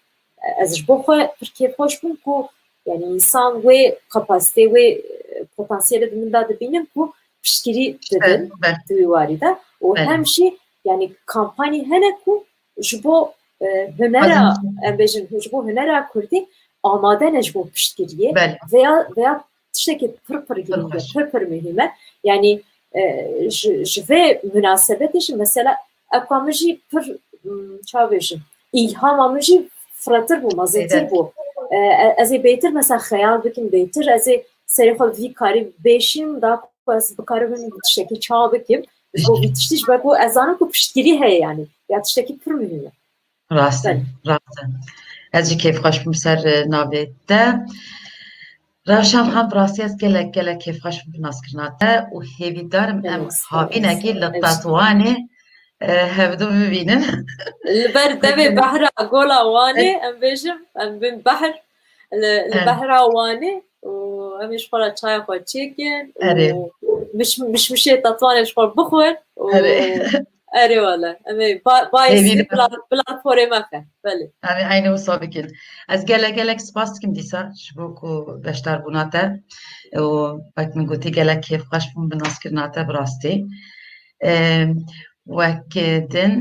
ez ji bo xwe pir kêfxweş bûm ku, yanî însan wê kapasitê, wê, e, potansiyelê di min de dibînim ku piştgirî didin Belê. Di wî warî de. Û Belê. Hem jî, yanî kampanyê hene ku ji bo, e, hunera, Azî. Em bêjin, ji bo hunera kurdî amade ne ji bo piştgiriyê. Belê. Vêya, vêya tiştekî pir pir girîng e, Pir xweş. Pir pir muhîm e. Yanî, e, ji, ji vê munasebetê jî mesela ewka min jî pir, m, çawa bêjim, îlhama min jî firehtir bû, mezintir Êde. Bû. E, e, ez ê bêtir mesela xeyal bikim, bêtir ez ê serê xwe vî karî bêşînim, da ku ez bikaribim tiştekî çawa bikim. Ji bo vî tiştî, ji ber ku ez zanim ku piştgirî heye yanî. Ya tiştekî pir muhîm e. Rast e, Belê. Rast e. Ez jî kêfxweş bûm ser, e, navê te. Rewşan Xan, bi rastî ez gelek, gelek kêfxweş bûm bi naskirina te û hêvîdar im em Gelek spas. Havînekî li Ez Tetwanê, e, hevdu bibînin. Li ber devê behra Gola Wanê, Em em bêjim, em bin behr, li, li Em. Behra Wanê û em ê ji xwe re çaya xwe çêkin û Erê. Miş-, mişmişê Tetwanê ji xwe bixwin û Erê. Erê wele. Em ê ba-, bayê Hêvî sî de. Bila, bila porê me xe. Belê. Em ê eynî wisa bikin. Ez gelek gelek spas dikim dîsa ji bo ku beşdarbûna te û wek min gotî gelek kêfxweş bûm bi naskirina te bi rastî. Em, wek din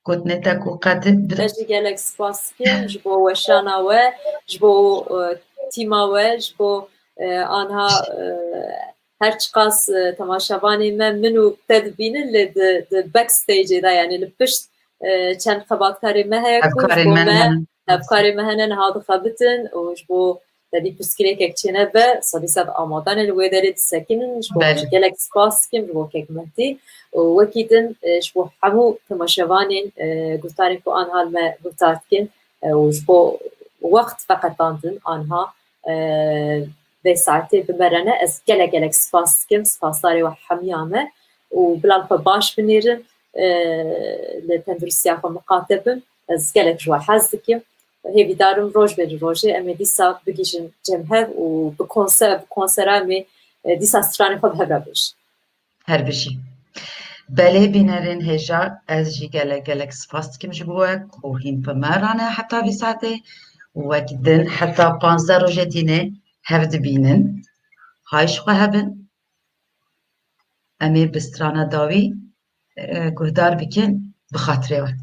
gotinê te ku qet bi- Ez jî gelek spas dikim ji bo weşana we, ji bo, e, tîma we, ji bo, e, anha, e, her çiqas, e, temaşevanê me min û te dibînin, lê di, di backstage-ê de, yanî li pişt, e, çend xebatkarê me heye ku ji Hevkarên bo me me, hene. Hevkarê me hene niha dixebitin û ji bo tevî pirsgirêkek çênebe, sedî sed amade ne li wê derê disekinin. Ji bo Belê. Gelek spas dikim ji bo kek Mehdî û wekî din, e, ji bo hemû temaşevanên, e, guhdarên ku anha li me guhdar dikin, e, û ji bo wext veqetandin anha, e, vê saetê bi me re ne. Ez gelek gelek spas dikim, spasdarê we hemiya me û bila li xwe baş binêrin, e, li tenduristiya xwe miqate bin. Ez gelek ji we hez dikim. Hêvîdar im roj be li rojê em ê dîsa bigihîjin cem hev û bi konser, bi konsera em ê, e, dîsa stranê xwe bi hev re bêjin. Her bijî. Belê bînerên hêja, ez jî gelek gelek spas dikim ji bo we ku hîn bi me re ne heta vî saetê û wek din heta panzdeh rojê dînê hev dibînin. Hay ji xwe hebin. Em ê bi strana dawî, e, guhdar bikin, bi xatirê we.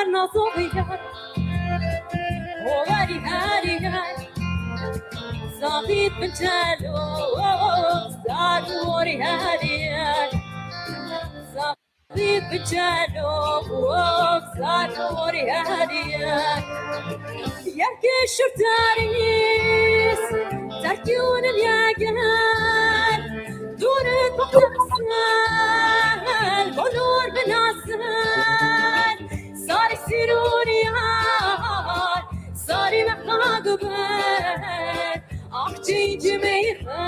Nazo yar, o herî herî her. Zahît bin çelo, zar û orî herî her. Zahît bin çelo, zar û orî herî her. Yekê şurtarîs, terkî û nimyeger. Dûr û kuxtasel, onur binasel. Sarî sîrûnî yar, sarî mexa guber. Axçî cimeyxa,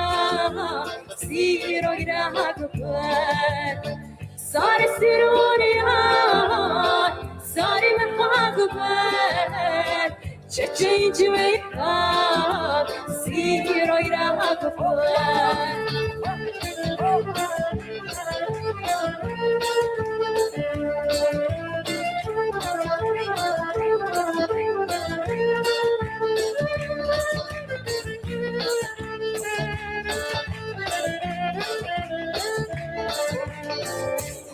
sîro gira guber. Sarî sîrûnî yar, sarî mexa guber. Çiçeğin cimeyxa, sîro gira guber.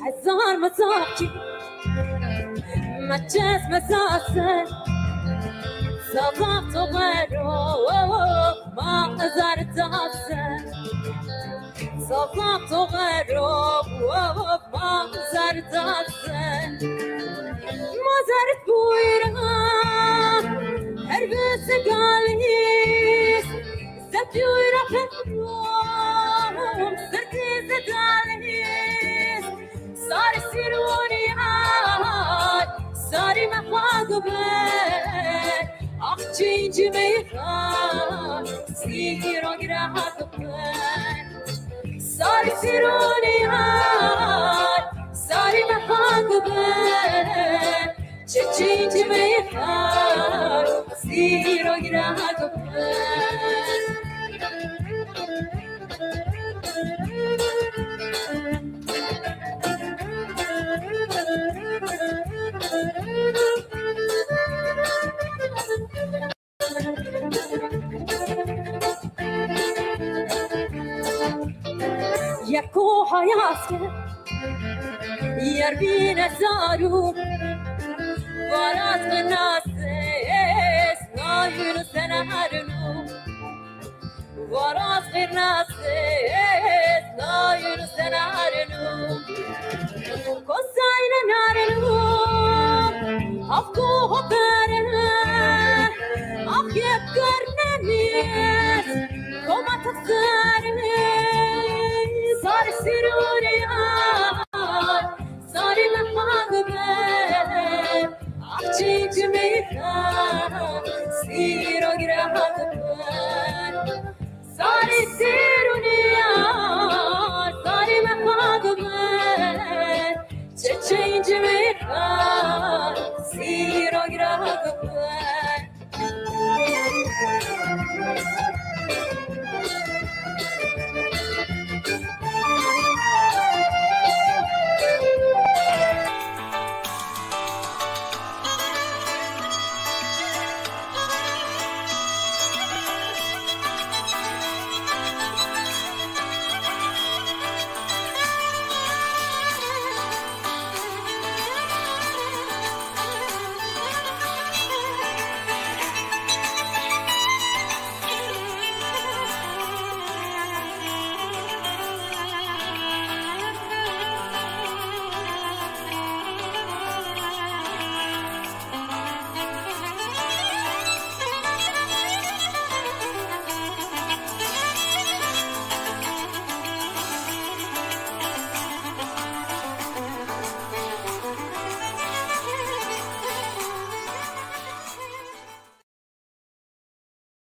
Hezar mezakî, meçez mezase. Sazak toxero, ma zerdase. Sazak toxero, ma zerdase. Ma zerd bûyra, her bi segalîs. Zepî wîra perom, sirtî zedalîs. Sarî sîrûnî yar, sarî mexa guber. Axçî cimeyxa, sîro gira guber. Sarî sîrûnî yar, sarî mexa guber. Çiçî cimeyxa, sîro gira guber. Yeko hayas ke, yer bîne zarû, varaz qirnasê, nayûn û senarinû. Varaz qirnasê, nayûn û senarinû. Kosayne narinû, afku hopere, ax yek karnemis, koma tafsere, sar sirûriya, sarî mexa guber. Axçî cimeyxa, sîro gira guber. Sarî sîrûniya, sarî mexa guber. Çiçeğin cimeyxa, sîro gira guber.